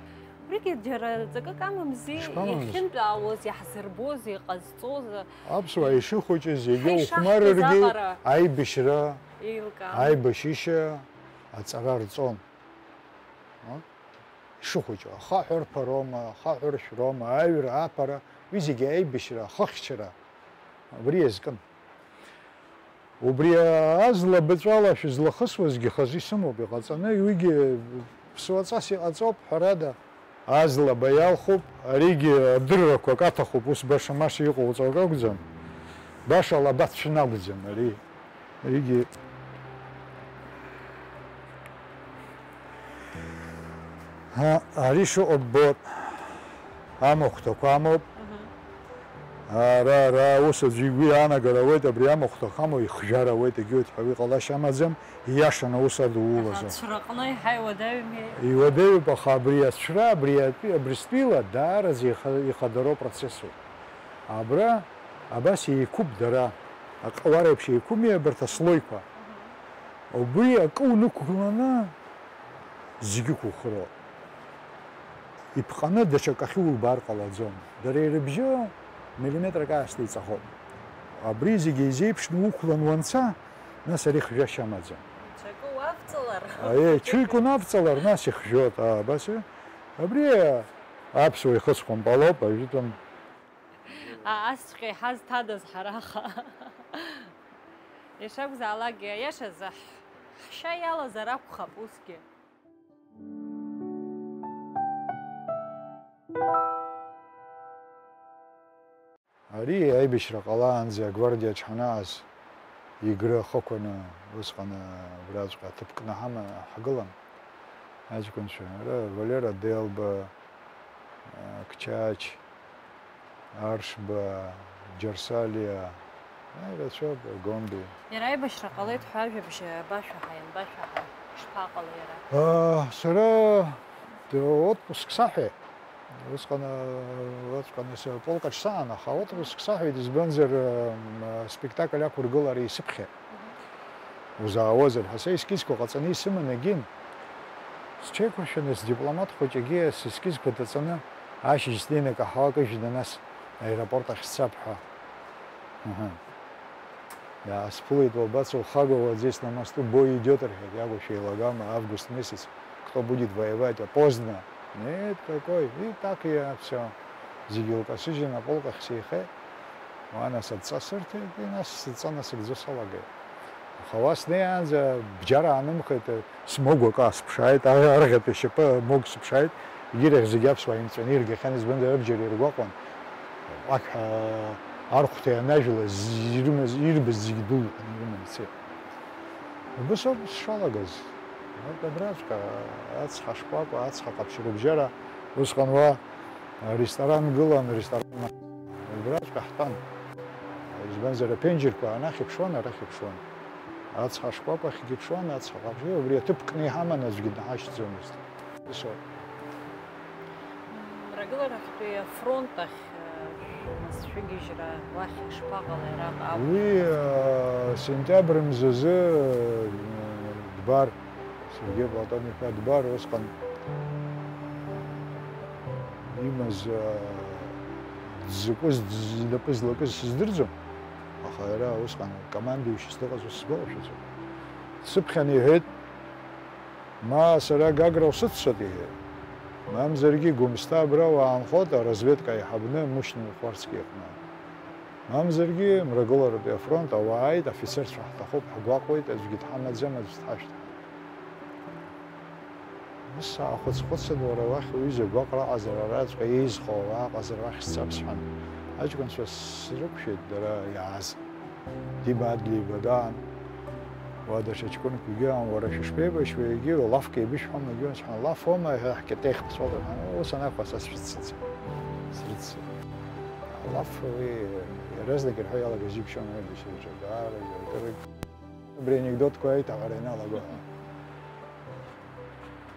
Убригьы џьара ҵакык амамзи, ишԥамамыз? Иахьынтәаауаз, иаҳзырбоз, иҟазҵоз. Аԥсуаа ишыхәыҷыз, егьа ҳаишаҳкыз ухәмарыргьы, аҟара аибашьра, еилкаан. Аибашьышьа аҵара рҵон. А? Ишыхәыҷу, ахаҳә ырԥароума, ахаҳә ыршәроума, аҩра, аԥара, уи зегьы аибашьра, ахыхьчара, абри иазкын. Убри азла быҵәала шәызлахысуазгьы хазы исымоуп иҟаҵаны, уигьы ԥсуаҵас иҟаҵоуп, ҳәарада, азлаба иалхуп, аригьы адыррақәак аҭахуп, ус баша-маша иҟоуҵо акы акәӡам, башала абацәын акәӡам ари, аригьы. Ҳа, ари шыҟоу ббоит. Амахәҭақәа амоуп. Мгм. Ара, ара, ус аӡәы игәы иаанагар ауеит, абри амахәҭа ахамоу ихжәар ауеит, егьиуеит ҳәа уи ҟалашьа амаӡам, ииашаны аус адулаӡом. Аха ацәраҟны еиҳа иуадаҩми? Иуадаҩуп, аха абри ацәра, абри атәи, абри стәила даараӡа иха-, ихадароу процессуп. Абра, абас еиқәуп дара, аҟауар еиԥш еиқәуми абарҭ аслойқәа? Мгм. Убри акы унықәланы, зегьы ықәухыроуп. Иԥҟаны даҽакахьы улбаар ҟалаӡом. Дара ирыбжьоу миллиметрак аасҭа иҵахоуп. Абри зегьы еизеиԥшны уқәлан уанца, нас ари хжәашьа амаӡам. Ҽакы уавҵалар? Аиеи, ҽыҩк унавҵалар, нас ихжәоит. Аа, абас, абри аԥсуа ихыцхәымпалоуп, ажәытәан. А, асҵәҟьа иҳазҭадаз ҳара аха. Ишакәзаалакгьы, аиашазы, ҳ-, ҳшьа иалазар акәхап усгьы. Ари аибашьра ҟалаанӡа агвардиаҿ ҳанааз, Игры ахықәаны, усҟан абраҵәҟьа аҭыԥ кны ҳама-, ҳгылан, аҷкәынцәа, ара Валера Делба, Қчач, Аршба, Џьарсалиа, аи, рацәоуп, Гомби. Иара аибашьра ҟалеит ҳәа ажәабжь абашәаҳа, ианбашәаҳа, ишԥаҟалеи иара? Аа, сара отпуск саҳәеит. Усҟан, э, усҟан ес-, полкаҿ саан, аха отпуск саҳәеит, избанзар, э, м, спектакль ақәыргылара исыԥхьеит. Мгм. Узаауазар ҳәа, са ескизқәа ҟаҵаны исыман, егьин. Сҽеиқәыршәаны сдипломат хәыҷгьы сескизқәа даҵаны, ашьыжь снеины акаҳауа кыжәны, нас аеропорт ахь сцап ҳәа. Аҳа. Иаасԥылеит, уабацо, ухагоу, вот здесь на мосту бой идёт, рҳәеит, иакәушәа еилагама, август месяц, кто будет воевать, а поздно. Нет, какой, и так я всё. Зегьы лкасыжьын аполк ахь сеихеит. Уа нас адҵа сырҭеит, и нас сыдҵа насыгӡо салагеит. Аха уа снеиаанӡа бџьар аанымхеит, смогәак аасԥшааит, ар-, арӷьатәи ашьапы мог сыԥшааит, егьирахь зегьы аԥсуаа имҵәаны иргахьан, избанзар, абџьар иргәаҟуан. Уахь, аа, архәҭа ианажәлаз, ирымаз, ирбаз зегьы дәылҟьан, ирыман ицеит. Убыс ауп сшалагаз. Арҭ абраҵәҟьа, ацҳа шкәакәа, ацҳа ҟаԥшь рыбжьара, усҟан уа аресторан гылан, аресторан. Убраҵәҟьа ҳтәан. Избанзар, аԥенџьырқәа анахь иԥшуан, арахь иԥшуан. Ацҳа шкәакәахьгьы иԥшуан, ацҳа ҟаԥшь, убри аҭыԥ кны иҳаман, аӡәгьы днаҳашьҭӡомызт. Ус ауп. Мрагыларахьтәи афронт ахь, э, шәгьежьра уахь ишԥаҟалеи араҟа акәу? Уи, э, сентиабр мзазы, э, Дбар, Сергеи Платон-иԥа Дбар усҟан имаз, э, дзакәыз, дз-, инапы злакыз сыздырӡом, аха иара усҟан командующийс дыҟаз ус сгәалашәаӡом. Дсыԥхьан иҳәеит, ма сара Гагра усыццот, иҳәеит, мамзаргьы Гәымсҭа абра уаанхоит, аразведка аиҳабны Мушьни Хәарцкиа иҟны. Мамзаргьы Мрагыларатәи афронт ауаа ааит, афицерцәа ҳҭахуп, ҳгәаҟуеит, аӡәгьы дҳамаӡам, аӡә дҳашәҭ. Ус саахәыц-хәыцын, уара уахь уҩыза гәаҟра аҟазар, араҵәҟьа еизхо ауаа ҟазар, уахь сцап, сҳәан. Аҷкәынцәа срықәшәеит дара иааз. Дима Адлеиба даан, уа даҽа ҷкәынкгьы аан, уара шәышԥеибашьуеи, егьи лафк еибышәҳәома, егьи сҳәан, лаф уоума ҳәа ҳкьатеиах ԥсуа, ҳәа, ус анакәха, са срыццеит. Срыццеит. Алаф уи иаразнак ирҳәо иалагаз џьыбшьон аибашьраҿы, даара акыры. Абри анекдотқәа аиҭаҳәара ианалаго.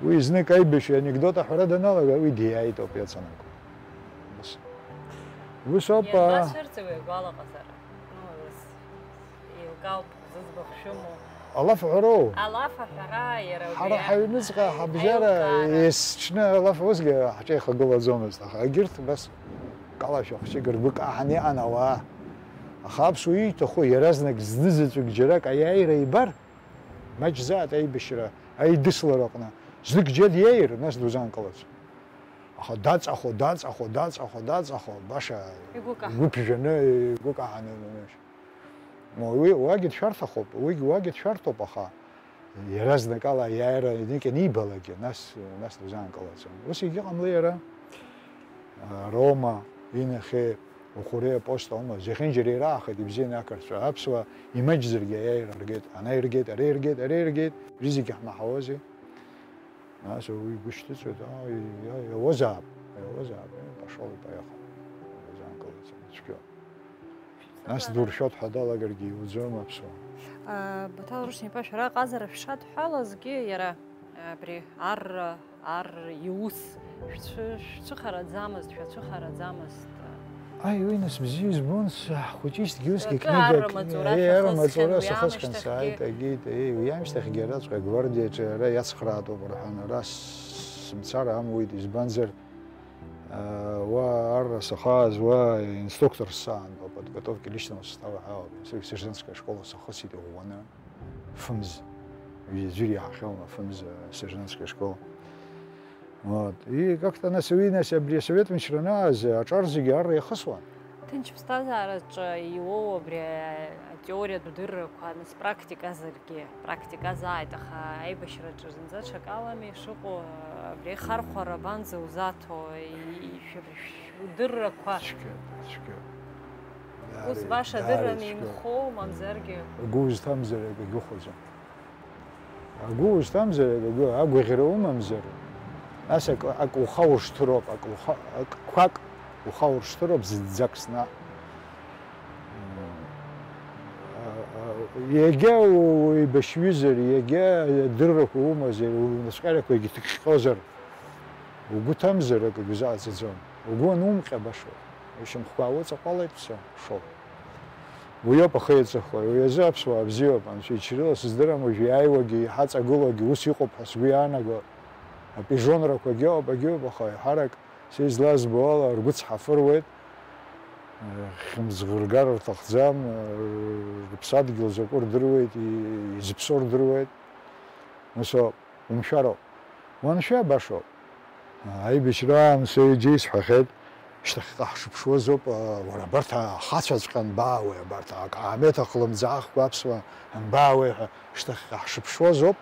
Уи знык аибашьҩы анекдот аҳәара даналага, уи диааит ауп иаҵанакуа. Ус. Ус ауп, а. Ианбацәырҵи уи агәалаҟазара? Ну, ус, еилкаауп, зыӡбахә шәымоу. Алаф ҳәароу? Алаф аҳәара, иара убри. Ҳара ҳаҩныҵҟа ҳабжьара аилкаара. Есҽны алаф усгьы ҳҿы ихагылаӡомызт, аха егьырҭ убас калашәа хәҷык ргәы каҳан иҟан ауаа. Аха аԥсуа ииҭаху иаразнак знызаҵәык џьарак аиааира ибар, маҷзааит аибашьра аидыслараҟны, знык џьа диааир, нас дузанкылаӡом. Аха даҵахо, даҵахо, даҵахо, даҵахо, баша игәы каҳан. Игәы ԥжәаны, игәы каҳаны, ну, уи, уагьы дшәарҭахоуп, уигь уагьы дшәарҭоуп, аха иаразнакала аиааира ник ианибалакгьы, нас, нас дузаанкылаӡом. Ус егьыҟамлеи иара? Рома, инахьхьи, Ухәыреи апост аума, зехьынџьара ираахеит ибзианы ақырҭцәа, аԥсуаа имаҷзаргьы аиааира ргеит, ана иргеит, ара иргеит, ара иргеит, рызегьы ҳмаҳауази. Нас уи игәы шьҭыҵуеит, аа, иа-, иауазаап, иауазаап, э, пошёл и поехал. Иазаанкылаӡом, ицәгьоуп. Нас дуршәоит ҳәа далагаргьы иуӡом аԥсуаа. Баҭал Рушьни-иԥа, шәара аҟазара шәшадҳәалазгьы, иара абри арра, ар иус шәцәы-, шәцәыхараӡамызт, шәацәыхараӡамызт. Аи, уи нас бзиа избон, с-, ҳхәыҷижьҭгьы усгьы акы книга, арра маҵура, э, арра шәахысхьан, маҵура уи сахысхьан, аамышьҭахьгьы. Сааит, агеит, еи, уи аамышьҭахьгьы араҵәҟьа агвардиаҿы ара иацхраатәуп рҳәан, ара с-, сымцар амуит, избанзар, э, уа арра сахааз, уа инструктор саан, по подготовке личного состава ҳәа ауп, сержантская школа сахысит иӷәӷәаны. Фымз, аӡәыр иаҳахьоума, Фымз, э, сержантская школа. Вот. И как-то нас, уи нас абри асовет мчра анааз, аҿар зегьы арра иахысуан. Ҭынч ԥсҭазаараҿы иуоу абри атеориатә дыррақәа, нас практиказаргьы, практиказааит, аха аибашьраҿы зынӡа ҽакалами ишыҟоу, абри ахархәара абанӡа узаҭо, и-, шәыр-, шәдыррақәа. Цәгьа, цәгьа. Ус баша адырраны инхоу, мамзаргьы? Агәы узҭамзар акгьы ухәаӡом. Агәы узҭамзар, агәы, агәаӷьра умамзар, нас ак, ак ухауршҭыроуп, ак уха-, ак, қәак ухауршҭыроуп зынӡак сна. Иагьа уеибашьҩызар, иагьа дыррақәа умазар, унацәкьарақәа егьҭыкҟьозар, угәы ҭамзар, акгьы узааӡаӡом. Угәы анумҟьа баша. Ушьамхқәа уҵаҟәалеит, всё, ушоуп. Уи ауп ахы еиҵыху, уи азы аԥсуаа бзиоуп, анцәа иҽырыла сыздырам, уажә иааиуагьы, иҳаҵагылоугьы ус иҟоуп ҳәа сгәы иаанаго. Апижонрақәагьы ыҟоуп, агьыҟоуп, аха еиҳарак, са излазбо ала, ргәы цҳафыруеит, хьымӡӷ ргар рҭахӡам, рыԥсадгьыл закәу рдыруеит, и-, изыԥсоу рдыруеит. Ус ауп, умшәароуп. Уаншәа башоуп. Аибашьраан сеиџьа исҳәахьеит, шьҭахьҟа ҳшыԥшуазоуп, уара абарҭ ахацәаҵәҟьа анбаауеи, абарҭ акаамеҭ ахлымӡаахқәа аԥсуа анбаауеи ҳәа, шьҭахьҟа ҳшыԥшуазоуп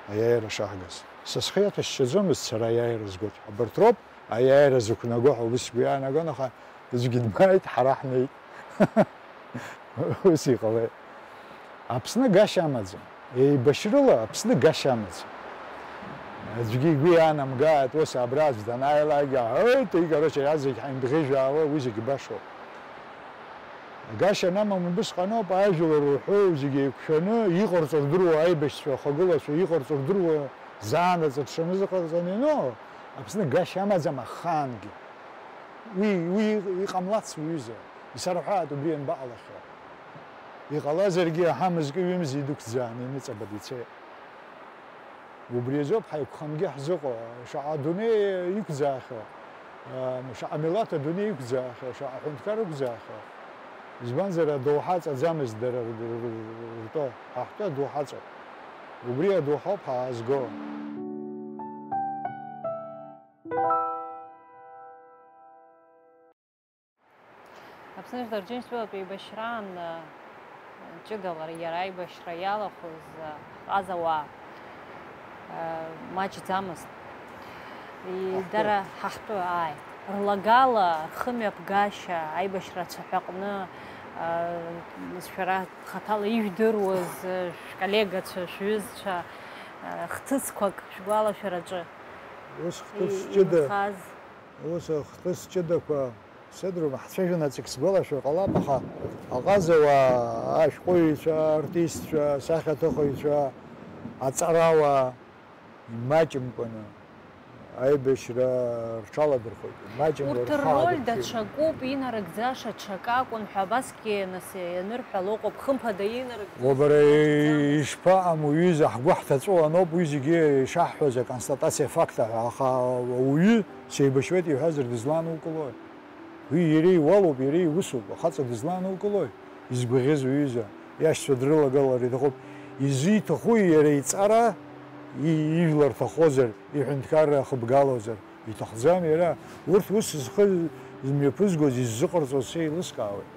аиааира шаҳгаз. Са схы иаҭәашьцәаӡомызт сара аиааира згоит ҳәа. Абарҭ роуп аиааира зықәнаго ҳәа уи сгәы иаанагон, аха аӡәгьы дмааит, ҳара ҳнеит. Ус иҟалеит. Аԥсны гашьа амаӡам. Еибашьрыла Аԥсны гашьа амаӡам. Аӡәгьы игәы иаанамгааит, ус абра аӡә данааилакгьы, аҳ, и, короче, иара зегь ҳаимдӷыжәаауа, уи зегь башоуп. Гашьа анамам убысҟаноуп, ажәлар рҳәоу зегь еиқәшәаны, иҟарҵо рдыруа аибашьцәа, ахагылацәа, иҟарҵо рдыруа, заанаҵ аҽшаны зыҟарҵаны иану, Аԥсны гашьа амаӡам ахаангьы. Уи, уи иҟамлац, уҩыза, исарҳәааит убри ианбаҟалахьоу. Иҟалазаргьы, аҳа, мызки ҩымзи идәықәӡааны иныҵабан ицеит. Убри азоуп ҳаиқәхангьы ҳзыҟоу, шаҟа адунеи иқәӡаахьоу, шаҟа милаҭ адунеи иқәӡаахьоу, шаҟа аҳәынҭқар ықәӡаахьоу. Избанзар, адоуҳа ҵаӡамызт дара р-, р-, р-, ртәы, ҳа ҳтәы адоуҳаҵәҟьоуп. Убри адоуҳоуп ҳаазго. Аԥсны Жәлар Џьынџьтәылатә еибашьраан, ы, ҷыдала иара аибашьра иалахәыз, ы, ҟазауаа, ы, маҷӡамызт. И-, Ҳаҳтәы. Дара ҳаҳтәы, ааи. Рлагала, рхымҩаԥгашьа, аибашьра ацәаҳәаҟны, ы, шәара хаҭала ижәдыруаз, ы, шәколлегацәа, шәҩызцәа, ы, хҭысқәак шәгәалашәараҿы Ус хҭыс и-, ҷыда, инхаз. Ус ахҭыс ҷыдақәа сыдрума, ҳцәажәанаҵәҟьа сгәалашәар ҟалап, аха аҟазауаа, ашәҟәыҩҩцәа, артистцәа, асахьаҭыхыҩцәа, аҵарауаа имаҷымкәаны аибашьра рҽаладырхәит. Имаҷымкәа Урҭ рхы рроль аадырԥшит. Даҽакуп, инарыгӡаша ҽак акәын ҳәа абасгьы нас ианырҳәало ыҟоуп, хымԥада инарыгӡаша Уа бара, ҽак акәӡам. Ишԥаҟам, уҩыза, ҳгәы ҳҭаҵәо аноуп уи зегьы ишаҳҳәоз, аконстатациа факта ҳәа, аха ауаҩы сеибашьуеит иҳәазар дызланукылои? Уи иара иуалуп, иара иусуп, ахаҵа дызланукылои? Изгәаӷьыз уҩыза, иашьцәа дрылагалар иҭахуп. Изиҭахуи иара иҵара, и-, ижәлар рҭахозар, иҳәынҭқарра ахыбгалозар? Иҭахӡам иара. Урҭ ус зхы змҩаԥызгоз, иззыҟарҵоз сеилыскаауеит.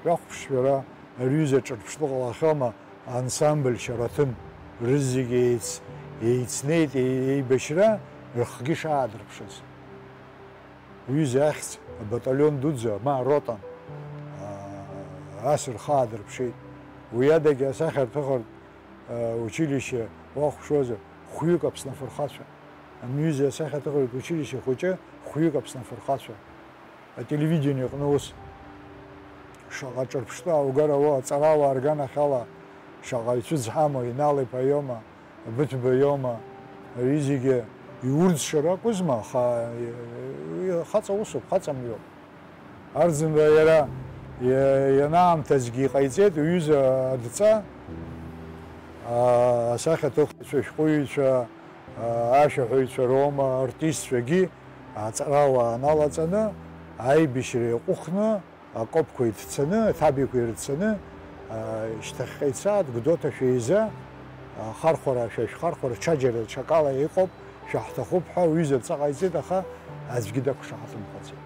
Шәахәаԥш шәара, ари ҩыза ҿырԥштәы ҟалахьоума, ансамбль Шьараҭын, рызегьы еиц-, еицнеит, е-, еибашьра рыхгьы шаадырԥшыз. Уҩыза ахьӡ абаталион дуӡӡа, ма аротан, аа, ас рхы аадырԥшит. Уи адагьы асахьарҭыхратә, аа, училище уахәаԥшуазар, хәҩык Аԥсны афырхацәа. Амҩыза асахьаҭыхратә училище хәыҷы хәҩык Аԥсны афырхацәа. Ателевидение аҟны ус шаҟа ҿырԥштәы ааугар ауа, аҵарауаа рганахьала шаҟа ицәыӡ ҳамоу, Инал-иԥа иоума, Абыҭәба иоума, ари зегьы иурӡшар акәызма, аха, уи хаҵа усуп, хаҵа мҩоуп. Арӡынба иара иа-, ианаамҭазгьы иҟаиҵеит, уҩыза адҵа, аа, асахьаҭыхҩцәа, ашәҟәыҩҩцәа, аа, ашәаҳәаҩцәа роума, артистцәагьы аҵарауаа налаҵаны, аибашьра иаҟәыхны, акопқәа ирцаны, аҭабиақәа ирцаны, аа, шьҭахьҟа ицааит, Гәдоуҭа шәеиза, аа, хархәара, шәа шәхархәара ҽаџьара, ҽакала иҟоуп, шәаҳҭахуп ҳәа уҩыза адҵа ҟаиҵеит, аха аӡәгьы дақәшаҳаҭымхаӡеит.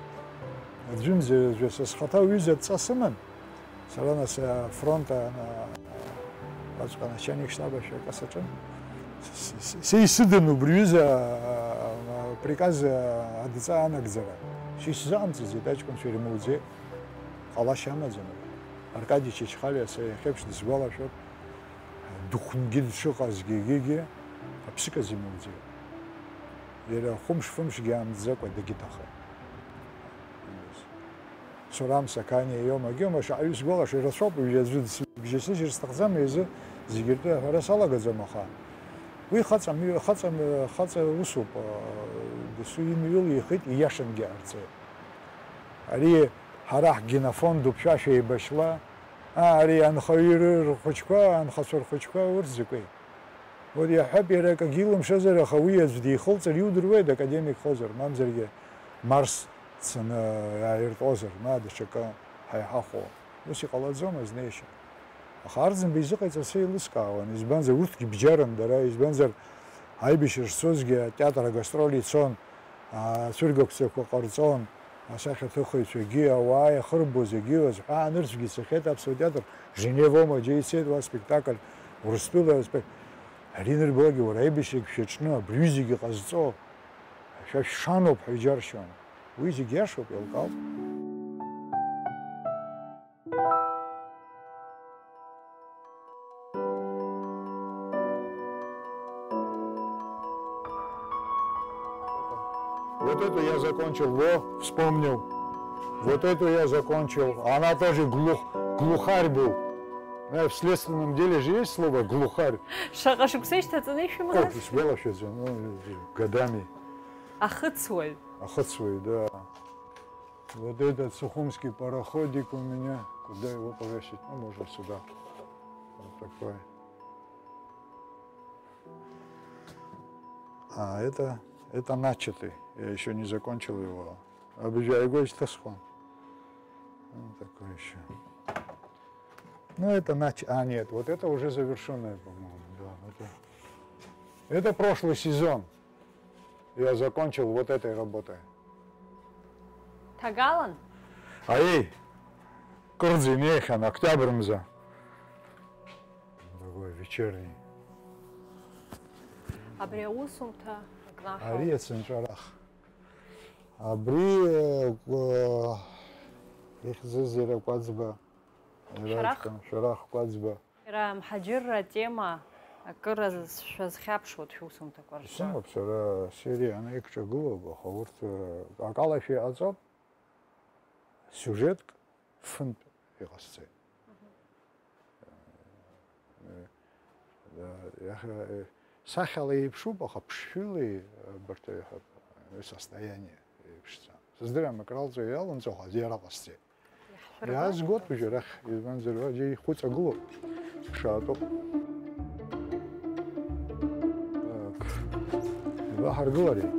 Аӡәымзар-аӡәы са схаҭа уҩыза адҵа сыман, сара нас афронт, а, аҟаҵәҟьа начальник штаба шәака саҿын. С-, с-, с-, са исыдан убри ҩыза, а, а, приказ, а, адҵа анагӡара. Са исзыҟамҵаӡеит, аҷкәынцәа ирымуӡеит. Ҟалашьа амаӡам. Аркади Чачхалиа са иахьеиԥш дысгәалашәоит, дыхәнгьы дшыҟазгьы егьигьы аԥсык азы имуӡеит. Иара хәымш-фымшгьы аамҵӡакәа дагьыҭахеит. Сурам Саканиа иоума, егьиоума, шаҟаҩы сгәалашәо, ирацәоуп, уажәы аӡәы дсыбжьасыжьыр сҭахӡам, изы зегьы ртәы аҳәара салагаӡом, аха уи хаҵа мҩа, хаҵа, хаҵа усуп, дасу имҩылихит, ииашангьы ҟарҵеит. Ари ҳара ҳгенофондуп, шәа шәеибашьла, аа, ари анхаҩы ры-, рхәыҷқәа, анхацәа рхәыҷқәа урҭ закәи? Вот иаҳҳәап, иара акагьы илымшозар, аха уи аӡә дихылҵыр иудыруеи, дакадемикхозар, мамзаргьы Марс дцаны иааиртуазар, ма даҽакы ҳаиҳахәо. Ус иҟалаӡом азнеишьа. Аха Арӡынба изыҟаиҵаз сеилыскаауан, избанзар, урҭгьы бџьаран дара, избанзар, аибашьра шцозгьы атеатр агастроль ицон, ацәыргақәҵақәа ҟарҵон, асахьаҭыхыҩцәагьы, ауаа иахырбо зегьы, уазҳәа, анырцәгьы цахьеит аԥсуа театр, Женевоума џьа ицеит уа аспектакль, Урыстәыла аспек-, ари анырбалакгьы, уара аибашьрагь шәаҿны, абри зегьы ҟазҵо, шәа шәшаноуп ҳәа иџьаршьон. Уи зегь иашоуп, еилкаауп. Вот эту я закончил, во, вспомнил. Вот эту я закончил. Она тоже глух-, глухарь был. Э, в следственном деле же есть слово глухарь. Шаҟа шықәса ишьҭаҵаны ишәымаз? Ох, исгәалашәаӡом, ну, годами. Ахыцуаҩ. Ахыцуаҩ, да. Вот этот сухумский пароходик у меня, куда его повесить? Ну, можно сюда. Вот такой. А это, это начатый. Я еще не закончил его. Обижаю, гость тасхон. Вот такой еще. Ну, это нач-, а, нет, вот это уже завершённое, по-моему, да. Это, это прошлый сезон. Я закончил вот этой работой. Ҭагалан? Аиеи, кырӡа инеихьан, октиабр мза. Такой вечерний. Абри аусумҭа акнаҳау. Ари ацынҵәарах. Абри, э, э, ихьӡыз иара Кәаӡба. Иара Шәарах? Шәарах Кәаӡба. Иара амҳаџьырра атема акыра шәазхьаԥшуеит шәусумҭақәа рҿы. Исымоуп сара, сериа анеигҿагылоуп, аха урҭ, э, акалашәа иҟаҵоуп, сиужетк фынтә иҟасҵеит. Мгм. Э, э, иаха-, э, сахьала еиԥшуп, аха ԥшшәылеи, э, абарҭ еиҳа, э, состояние еиԥшӡам. Сыздырам, акралҵуа иалымҵуа, аха иара ҟасҵеит. Иаҳшәырба. Иаазгоит уажә арахь, избанзар, уа џьа ихәыҵагылоуп, ԥшаатәуп. Так. Ибаҳаргыларий?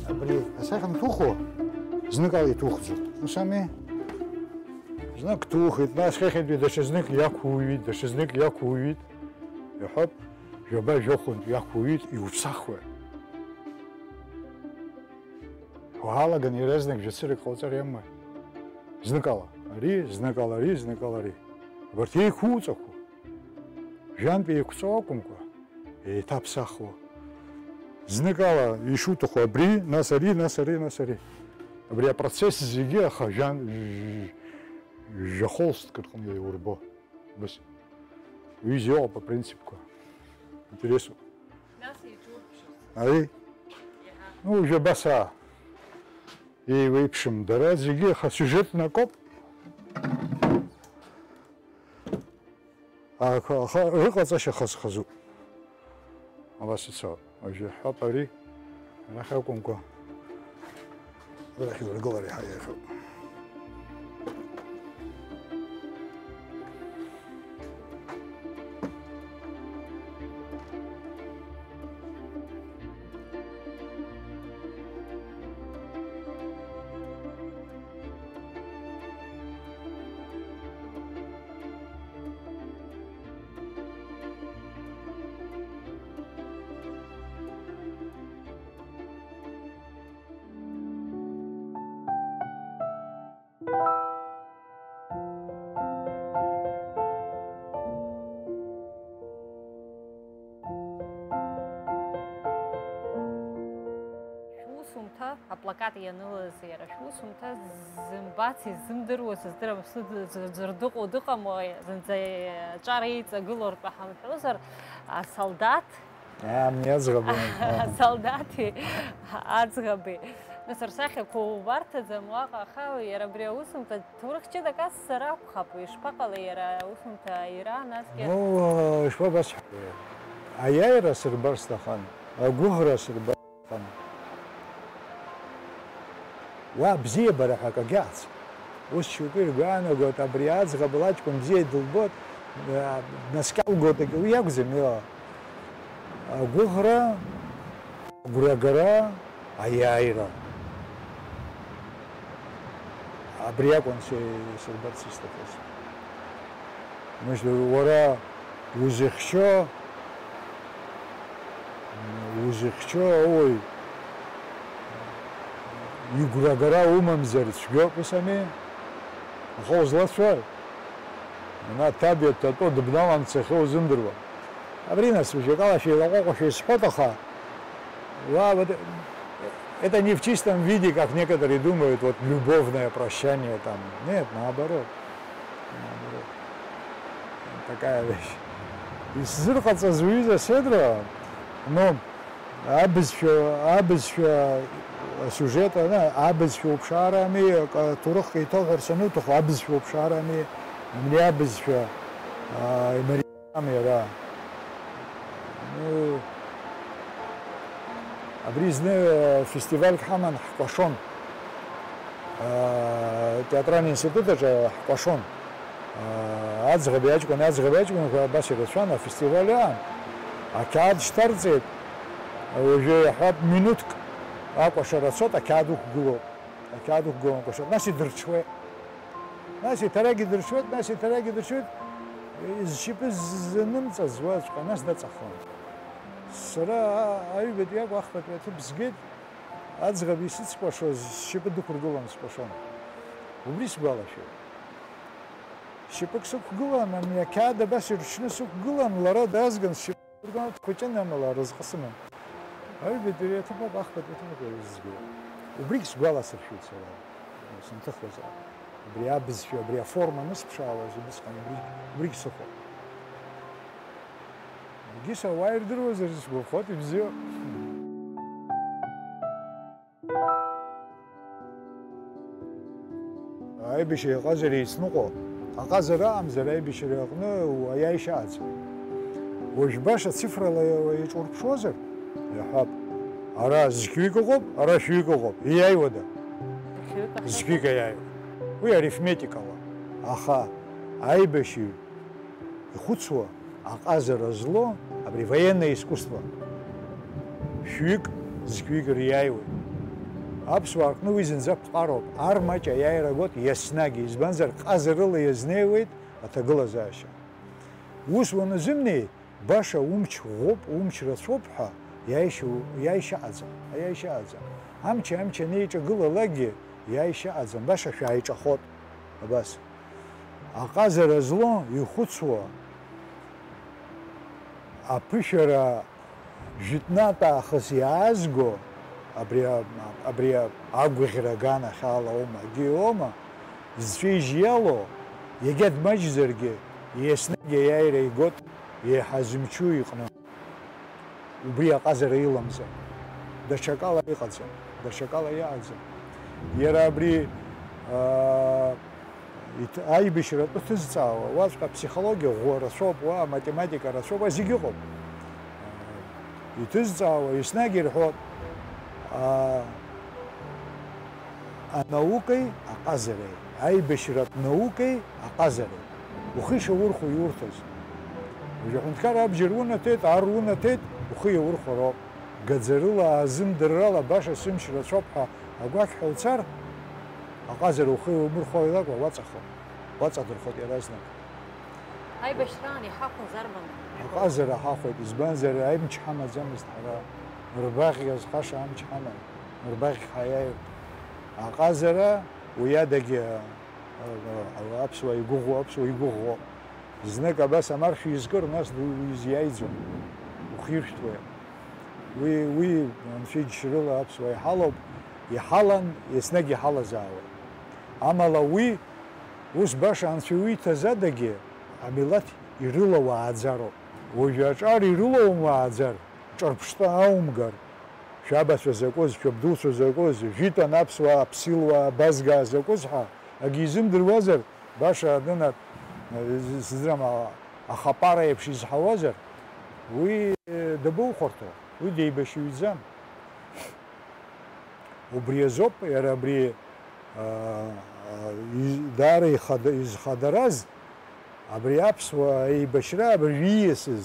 Абри асахьан ҭухуа, зныкала иҭухӡом. Ус ами? Знык ҭухит, нас хыхьынтәи даҽазнык иақәуҩит, даҽазнык иақәуҩит. Иҳәап, жәаба-жәохәынтә иақәуҩит, иуцахуеит. Уаалаган иаразнак жәацырак ҟауҵар иамуи? Зныкала ари, зныкала ари, зныкала ари. Абарҭ еиқәуҵақәоу, жәантә еиқәҵо акәымкәа, еиҭаԥсахуа. Зныкала ишуҭаху абри, нас ари, нас ари, нас ари. Абри апроцесс зегьы аха жәан-, жәа-, жәа-, жәа-, холстк рҟны еиурбо. Ус. Уи зеиуоуп апринципқәа. Интересуп. Нас еиҿурԥшырц. Ари? Иаҳа. Ну, уажәы абас аа. Еиуеиԥшым дара зегьы, аха сиужетны акоуп. Аха, аха рыҟаҵашьа хаз-хазуп. Абас ицо. Уажәы ҳәоуп ари, арахь акәымкәа, арахь ургылар иаҳа еиӷьуп. Шәусумҭа аплакат ианылаз иара шәусумҭа ззымбац, иззымдыруа, сыздырам, сыд-, зырдыҟоу дыҟамо, зынӡа аҿар еиҵагыло ртәы ҳамҳәозар, асолдаҭ, Амни аӡӷабы. Асолдаҭи аӡӷаби. Нас рсахьақәа убарҭаӡам уаҟа, аха иара абри аусумҭа ҭоурых ҷыдак азцар акәхап, ишԥаҟалеи иара аусумҭа аира, насгьы? Ну, ишԥабасҳәари? Аиааира сырбар сҭахын, агәыӷра сырбар сҭахын. Уа абзиабара ҳәа акагьы ацым. Ус шьоукы иргәаанагоит, абри аӡӷаб лаҷкәын бзиа дылбоит, а, днаскьалгоит, акы, уи акәӡам, ио. Агәыӷра, агәрагара, аиааира. Абри акәын се-, исырбарц исҭахыз. Мыжда, уара узыхьчо, узыхьчо ауаҩ игәрагара умамзар цәгьоуп, ус ами? Аха узлацәои? Ана ҭабиа дҭатәо дыбналан дцахьоу узымдыруа. Абри нас, уажәакала шәеилаҟәаҟәа шәесҳәоит, аха уа, вот, это не в чистом виде, как некоторые думают, вот, любовное прощание там. Нет, наоборот. Наоборот. Такая вещь. Исзырҟаҵаз уҩыза Седра, ну, абызшәа, абызшәа асиужет, ана, абызшәа уԥшаарами, ак-, аҭоурыхк еиҭауҳәарц ануҭаху, абызшәа уԥшаарами, абри абызшәа, а, имариам иара. Ну, абри зны, э, фестивальк ҳаман, ҳкәашон. Э, театральный институт аҿы ҳкәашон. Э, аӡӷаби аҷкәын, аӡӷаби аҷкәынқәа абас ирацәан, афестиваль аан. Ақьаад шьҭарҵеит, уажәы иаҳҳәап, минуҭк акәашара цот, ақьаад уқәгылоуп. Ақьаад уқәгылан акәашара. Нас идырҽуеит. Нас иҭарагь идырҽуеит, нас иҭарагь идырҽуеит. Зшьапы ззанымҵаз уаҵәҟьа, нас даҵахон. Сара а-, аҩбатәи акәу ахԥатәи аҭыԥ згеит, аӡӷаб исыцкәашоз сшьапы дықәыргылан скәашон. Убри сгәалашәоит. Шьапык сықәгылан, ами ақьаад абас ирҽны сықәгылан, лара дазган сшьапы дықәыргылан, дхәыҷын, амала разҟы сыман. Аҩбатәи аҭыԥ ауп, ахԥатәи аҭыԥ ауп згеит. Убригь сгәаласыршәоит сара, сынҭыхуазаап. Убри абызшәа, убри аформа анысԥшаауаз убысҟан убри, убригь сыхәап. Егьыс ауаа ирдыруазар сгәаԥхоит, ибзиоуп. Аибашьра аҟазара еицныҟәо, аҟазара аҟамзар аибашьра аҟны уаҩ иааишьа аӡам. Уажә баша цифрала иаҿурԥшуазар, иаҳәап, ара зқьҩык ыҟоуп, ара шәҩык ыҟоуп, ииааиуада? Зқьҩык ахьыҟоу. Зқьҩык иааиуеит. Уи арифметикала. Аха аибашьҩы ихәыцуа, аҟазара злоу, абри военное искусство. Шәҩык, зқьҩык ириааиуеит. Аԥсуаа рҟны уи зынӡа ԥҟароуп, ар маҷ аиааира гот иаснагь, избанзар, ҟазарыла иазнеиуеит аҭагылазаашьа. Ус уаназымнеи, баша умч ӷәӷәоуп, умч рацәоуп ҳәа иааишьа-, иааишьа аӡам, аиааишьа аӡам. Амч, амч анеиҿагылалакгьы иааишьа аӡам, баша шәааиҿахот, абас. Аҟазара злоу ихәыцуа, аԥышәара жәытәнатә аахыс иаазго, абри а-, абри а-, агәаӷьра аганахьала аума, акгьы иоума, зҵәеижь иалоу, иагьа дмаҷзаргьы, еснагь аиааира игот, еиҳа зымчу иҟны. Убри аҟазара иламзар, даҽакала иҟаӡам, даҽакала иаҟаӡам. Иара абри, аа, иҭ-, аибашьратә ҭызҵаауа, уаҵәҟьа аԥсихологиа ӷәӷәа рацәоуп, уа аматематика рацәоуп, уа зегь ыҟоуп. Иҭызҵаауа еснагь ирҳәоит, аа, анаукеи аҟазареи, аибашьратә наукеи аҟазареи. Ухы ишаурхәо иурҭаз. Уажәы аҳәынҭқар абџьар унаҭеит, ар унаҭеит, ухы иаурхәароуп. Гаӡарыла, аазымдыррала баша сымч рацәоуп ҳәа агәақьҳәа уцар, аҟазара ухы иаумырхәо лакәу, уаҵахо, уаҵадырхот иаразнак. Аибашьраан иҳахәоз арбан? Аҟазара ҳахәеит, избанзар, аимч ҳамаӡамызт ҳара, рбаӷь иазхаша амч ҳаман, рбаӷь ҳаиааиртә. Аҟазара уи адагьы, а, а, аԥсуаа игәыӷуа, аԥсуаа игәыӷуа. Знык абас амаршә изкыр, нас ду-, уи изиааиӡом, ухиршәҭуеит. Уи, уи анцәа иџьшьарыла аԥсуаа иҳалоуп, иҳалан, еснагь иҳалазаауеит. Амала уи, ус баша анцәа иуиҭаз адагьы, амилаҭ ирылауааӡароуп. Уажәы аҿар ирылоумааӡар, ҿырԥштәы аумгар, шәабацәа закәыз, шәабдуцәа закәыз, жәитәан аԥсуаа, аԥсилуаа, абазгаа закәыз ҳәа акгьы изымдыруазар, баша адәына, э, сыздырам, а-, ахапара еиԥш изҳауазар, уи, э, дабоухәарҭоу? Уи деибашьыҩӡам. Убри азоуп, иара абри Даара ихада-, изхадараз абри аԥсуа еибашьра абыржә ииасыз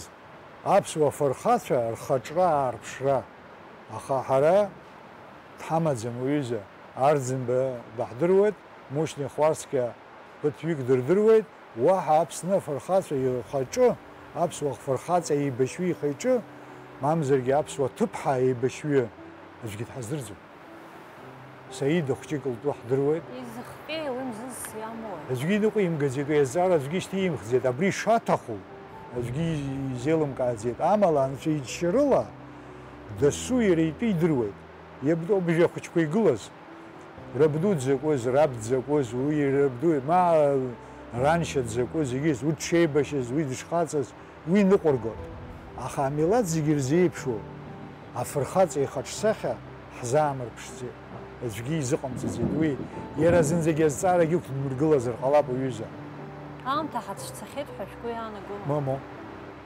аԥсуа фырхацәа рхаҿра аарԥшра. Аха ҳара дҳамаӡам, уҩыза, Арӡынба даҳдыруеит, Мушьни Хәарцкьа ԥыҭҩык дырдыруеит, уаҳа Аԥсны афырхацәа ихаҿы, аԥсуа фырхаҵа еибашьҩы ихаҿы, мамзаргьы аԥсуа ҭыԥҳа еибашьҩы аӡәгьы дҳаздырӡом. Саида хәҷык лтәы ҳдыруеит. Изыхҟьеи уи мзызс иамои? Аӡәгьы иныҟәимгаӡеит, уи азҵаара аӡәгьы ишьҭимхӡеит. Абри ишаҭаху аӡәгьы изеилымкааӡеит. Амала анцәа иџьшьарыла дасу иара итәы идыруеит. Иабду абжьы ахәыҷқәа игылаз, рабду дзакәыз, раб дзакәыз, уи рабду, ма раншьа дзакәыз, егьыс, урҭ шеибашьыз, уи дышхаҵаз, уи ныҟәыргон. Аха амилаҭ зегьы ирзеиԥшу афырхаҵа ихаҿсахьа ҳзаамырԥшӡеит, аӡәгьы изыҟамҵаӡеит. Уи иара зынӡагьы азҵаарагьы ықәдмыргылазар ҟалап, уҩыза. Аамҭа ҳацәцахьеит ҳәа шәгәы иаанагома? Мамоу.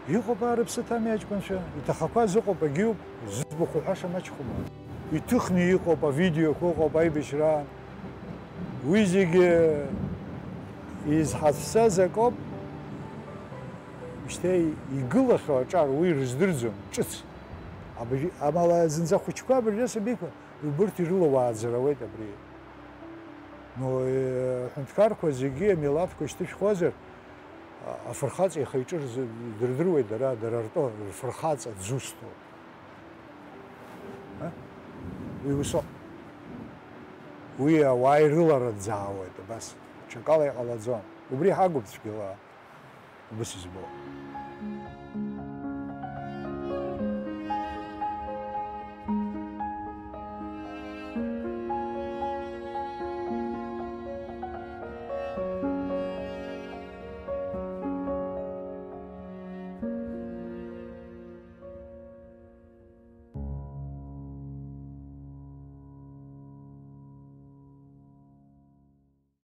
Иҟоуп аарыԥсы ҭами аҷкәынцәа, иҭахақәаз ыҟоуп, агьиуп, зыӡбахә уҳәаша маҷхәума? Иҭыхны иҟоуп, авидеоқәа ыҟоуп, аибашьраан. Уи зегьы изҳацәцаз акоуп, шьҭа игылахьоу аҿар уи рыздырӡом, ҿыц. Абыржәы-, амала зынӡа хәыҷқәа абыржәы асабиқәа, убырҭ ирылауааӡар ауеит абри. Ну, э, аҳәынҭқарқәа зегьы амилаҭқәа шьҭышәхуазар, а-, афырхаҵа ихы-иҿы рзы-, дырдыруеит дара, дара ртәы, рфырхаҵа дзусҭоу. А? Уи усоуп. Уи ауаа ирылараӡаауеит абас. Ҽакала иҟалаӡом. Убри ҳагуп цәгьала убыс избо.